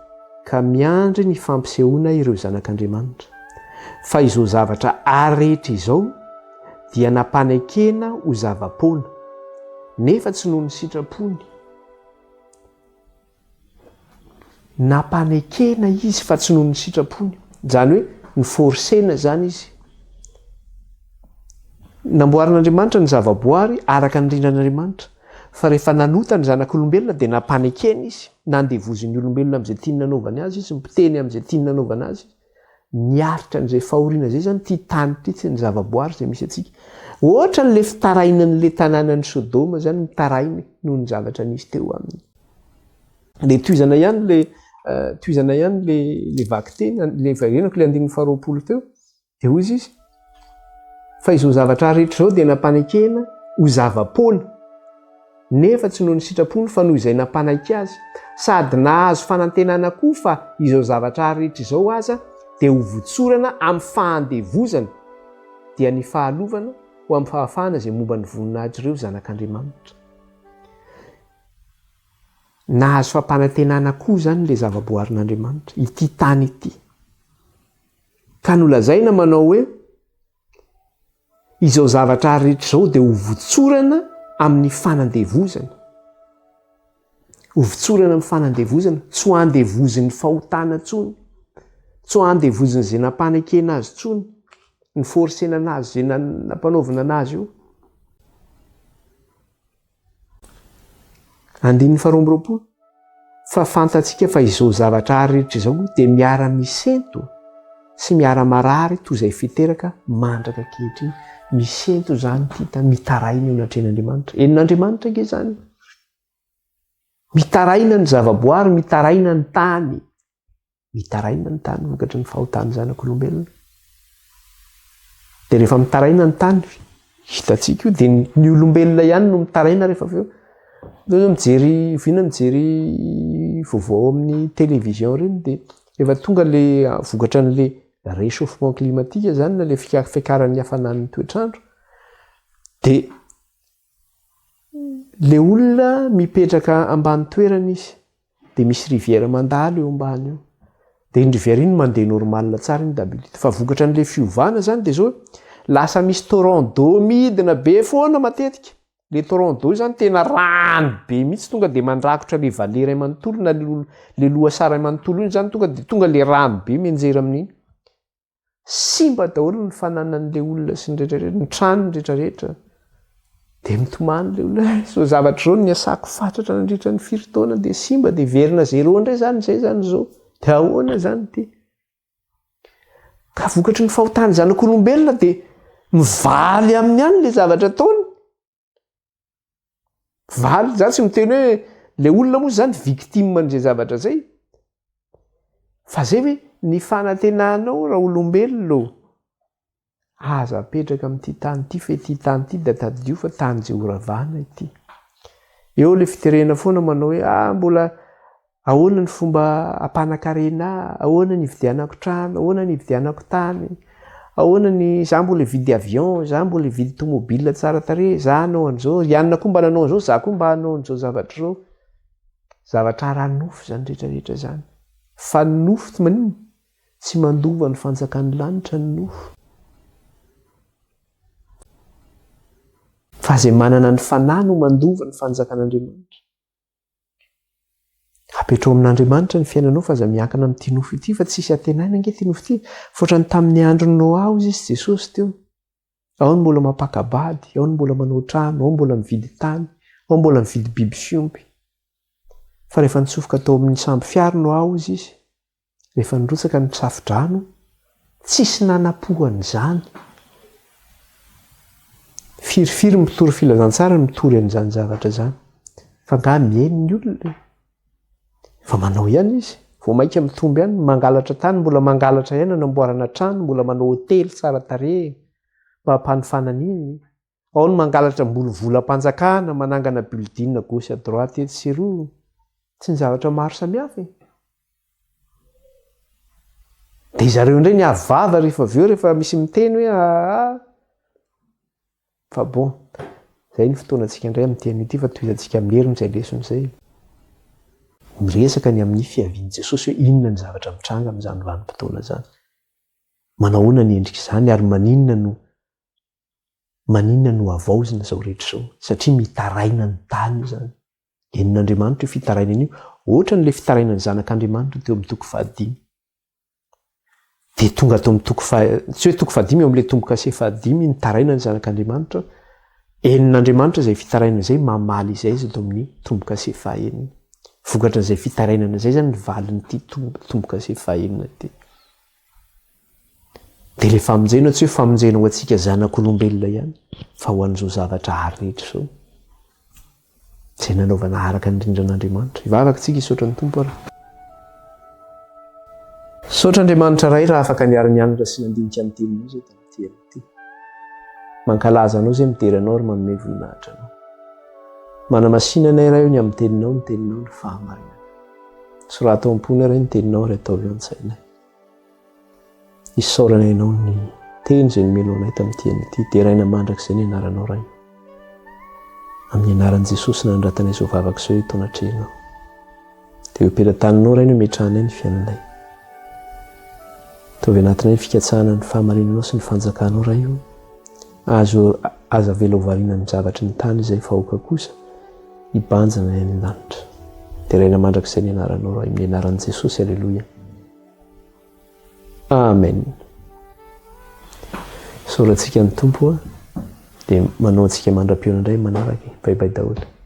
ka miandry ny fampisehoana ireo zanak'Andriamanitra. Fa izao zavatra àry rehetra izao dia nampanekena ho zava-poana, nefa tsy noho ny sitrapony. Nampanekena izy fa tsy noho ny sitrapony. Izany hoe ni-forcer-na izany izy. Namboarin'Andriamanitra ny zavaboary araka ny rindran'Andriamanitra. Fa rehefa nanota ny zanak'olombelona dia nampanekena izy. Nandevozin'ny olombelona amin'izay tiany nanaovany azy izy, mpiteny amin'izay tiany nanaovana azy izy. Niaritra an'izay fahoriana izay izany ity tany ity sy ny zavaboary izay misy antsika. Ohatran'ilay fitarainan'ilay tanànan'i Sodoma izany mitaraina noho ny zavatra nisy teo aminy. Dia tohizana ihany ilay tohizana ihany ilay ilay vakiteny, ilay verenako ilay andininy faharoapolo teo. Dia hoy izy, fa izao zavatra rehetra izao dia nampanekena ho zava-poana, nefa tsy noho ny sitrapony fa noho izay nampanaiky azy, sady nahazo fanantenana koa fa izao zavatra rehetra izao aza dia ho votsorana amin'ny fahandevozana, dia ny fahalovana ho amin'ny fahafahana izay momba ny voninahitr'ireo zanak'Andriamanitra. Nahazo fampanantenana koa izany ilay zavaboarin'Andriamanitra, ity tany ity. Ka nolazaina manao hoe, Izao zavatra rehetra izao dia ho votsorana amin'ny fanandevozana. Hovotsorana amin'ny fanandevozana, tsy ho andevozin'ny fahotana intsony, tsy ho andevozin'izay nampanekena azy intsony, ny forcena anazy izay nampanaovina anazy io. Andininy faharoa amby roapolo, Fa fantatsika fa izao zavatra ary rehetra izao dia miara-misento sy miara-marary toy izay fiteraka mandraka ankehitriny. Misento izany ity ta mitaraina eo anatrehan'Andriamanitra. Henon'Andriamanitra ange izany. Mitaraina ny zavaboary, mitaraina ny tany. Mitaraina ny tany vokatry ny fahotan'ny zanak'olombelona. Dia rehefa mitaraina ny tany, hitantsika io, dia ny olombelona ihany no mitaraina rehefa avy eo. Zao zao mijery, oviana mijery vaovao amin'ny télévision ireny dia rehefa tonga le vokatra an'le réchauffement climatique zany na le fiakaran'ny hafanan'ny toetr'andro dia le olona mipetraka ambany toerana izy dia misy rivière mandalo eo ambany eo. Dia iny rivière iny mandeha normal tsara iny d'habitude. Fa vokatra an'ilay fiovana zany dia zao lasa misy torrent d'eau midina be foana matetika. Le torrent d'eau zany tena rano be mihitsy tonga dia mandrakotra le vallée iray manontolo na le lohasaha iray manontolo iny zany tonga dia tonga le rano be mianjera amin'iny. Simba daholo ny fananan'ilay olona sy ny rehetra rehetra, ny tranony rehetra rehetra. Dia mitomany ilay olona, eh, izao zavatra izao no niasako fatratra nandritra ny firy taona dia simba dia verina zéro indray izany izay izany izao. Dia ahoana izany ity? Ka vokatry ny fahotan'ny zanak'olombelona dia mivaly aminy ihany ilay zavatra ataony. Valy, za tsy miteny hoe le olona moa zany victime an'izay zavatra zay. Fa zay hoe ny fanantenanao raolombelona ô, aza apetraka amin'ity tany ity fa ity tany ity dia tadidio fa tany izay horavana ity. Eo le fiterena foana manao hoe ah mbola Ahoana ny fomba hampanakarena ahy? Ahoana ny hividianako trano? Ahoana ny hividianako tany? Ahoana ny za mbola hividy avion, za mbola hividy tomobile tsara tarehy, za hanao an'izao, i anona koa mba nanao an'izao, za koa mba hanao an'izao zavatra izao. Zavatra ara-nofo izany rehetra rehetra izany. Fa ny nofo tsy maninona? Tsy mandova ny fanjakan'ny lanitra ny nofo. Fa izay manana ny fanahy no mandova ny fanjakan'Andriamanitra. Apetraho amin'Andriamanitra ny fiainanao fa aza miankina amin'ity nofo ity fa tsisy antenaina ange ity nofo ity. Fa ohatran'ny tamin'ny andron'i Noa hozy izy Jesosy teo. Ao ny mbola mampaka-bady, ao ny mbola manao trano, ao mbola mividy tany, ao mbola mividy biby fiompy. Fa rehefa nitsofoka tao amin'ny sambo fiara Noa hozy izy, Rehefa nirotsaka ny safo-drano, tsisy nanapo an'izany. Firifiry ny mpitory filazantsara no mitory an'izany zavatra izany. Fa angaha mihaino ny olona e? Fa manao ihany izy. Vao mainka mitombo ihany, mangalatra tany, mbola mangalatra ihany anamboarana trano, mbola manao hotely tsara tarehy mba hampanofana an'iny. Ao ny mangalatra ambony volam-panjakana, manangana building à gauche à droite etsy sy eroa. Tsy ny zavatra maro samihafa e. Dia zareo indray ny avo vava rehefa avy eo rehefa misy miteny hoe aa. Fa bon, izay ny fotoanantsika indray amin'ity anio ity fa tohizantsika amin'ny heriny izay lesona izay. Miresaka ny amin'ny fiavian'i Jesosy hoe inona ny zavatra mitranga amin'izany vanim-potoana izany. Manao ahoana ny endrik'izany ary maninona no Maninona no havaozina izao rehetra izao? Satria mitaraina ny tany izany. Henon'Andriamanitra io fitarainana io, ohatran'ilay fitarainan'ny zanak'Andriamanitra teo amin'ny toko fahadimy. Dia tonga teo amin'ny toko faha, tsy hoe toko fahadimy, eo amin'ilay tombo-kase fahadimy, nitaraina ny zanak'Andriamanitra. Henon'Andriamanitra izay fitarainana izay, mamaly izay izy eto amin'ny tombo-kase fahenina. Vokatran'izay fitarainana izay izany ny valin'ity tombo-kase fahenina ity. Dia ilay famonjena tsy hoe famonjena ho antsika zanak'olombelona ihany fa ho an'izao zavatra àry rehetra izao. Izay nanaovana araka ny rindran'Andriamanitra. Hivavaka isika hisaotra ny Tompo ary. Misaotra Andriamanitra Ray raha afaka niara-nianatra sy nandinika ny teninao izay tamin'ity herinandro ity. Mankalaza anao izay midera anao ary manome voninahitra anao. Manamasina anay Ray o ny amin'ny teninao, ny teninao no fahamarinana. Soraty ao am-ponay Ray ny teninao ary ataovy ao an-tsainay. Isaorana Ianao ny teny izay nomenao anay tamin'ity anio ity. Deraina mandrakizay ny anaranao Ray. Amin'ny anaran'i Jesosy nanoratanay izao vavaka izao eto anatrehanao. Dia eo am-pelatananao Ray no ametrahanay ny fiainanay. Ataovy anatinay ny fikatsahana ny fahamarinanao sy ny fanjakanao Ray o. Azo aza avela ho variana amin'ny zavatry ny tany izay fa aoka kosa hibanjina ny any an-danitra. Deraina mandrakizay ny anaranao Ray amin'ny anaran'i Jesosy Aleloia. Amen. Isaorantsika ny Tompo a. Dia manao antsika mandra-pihaona indray manaraka e. Bye bye daholo.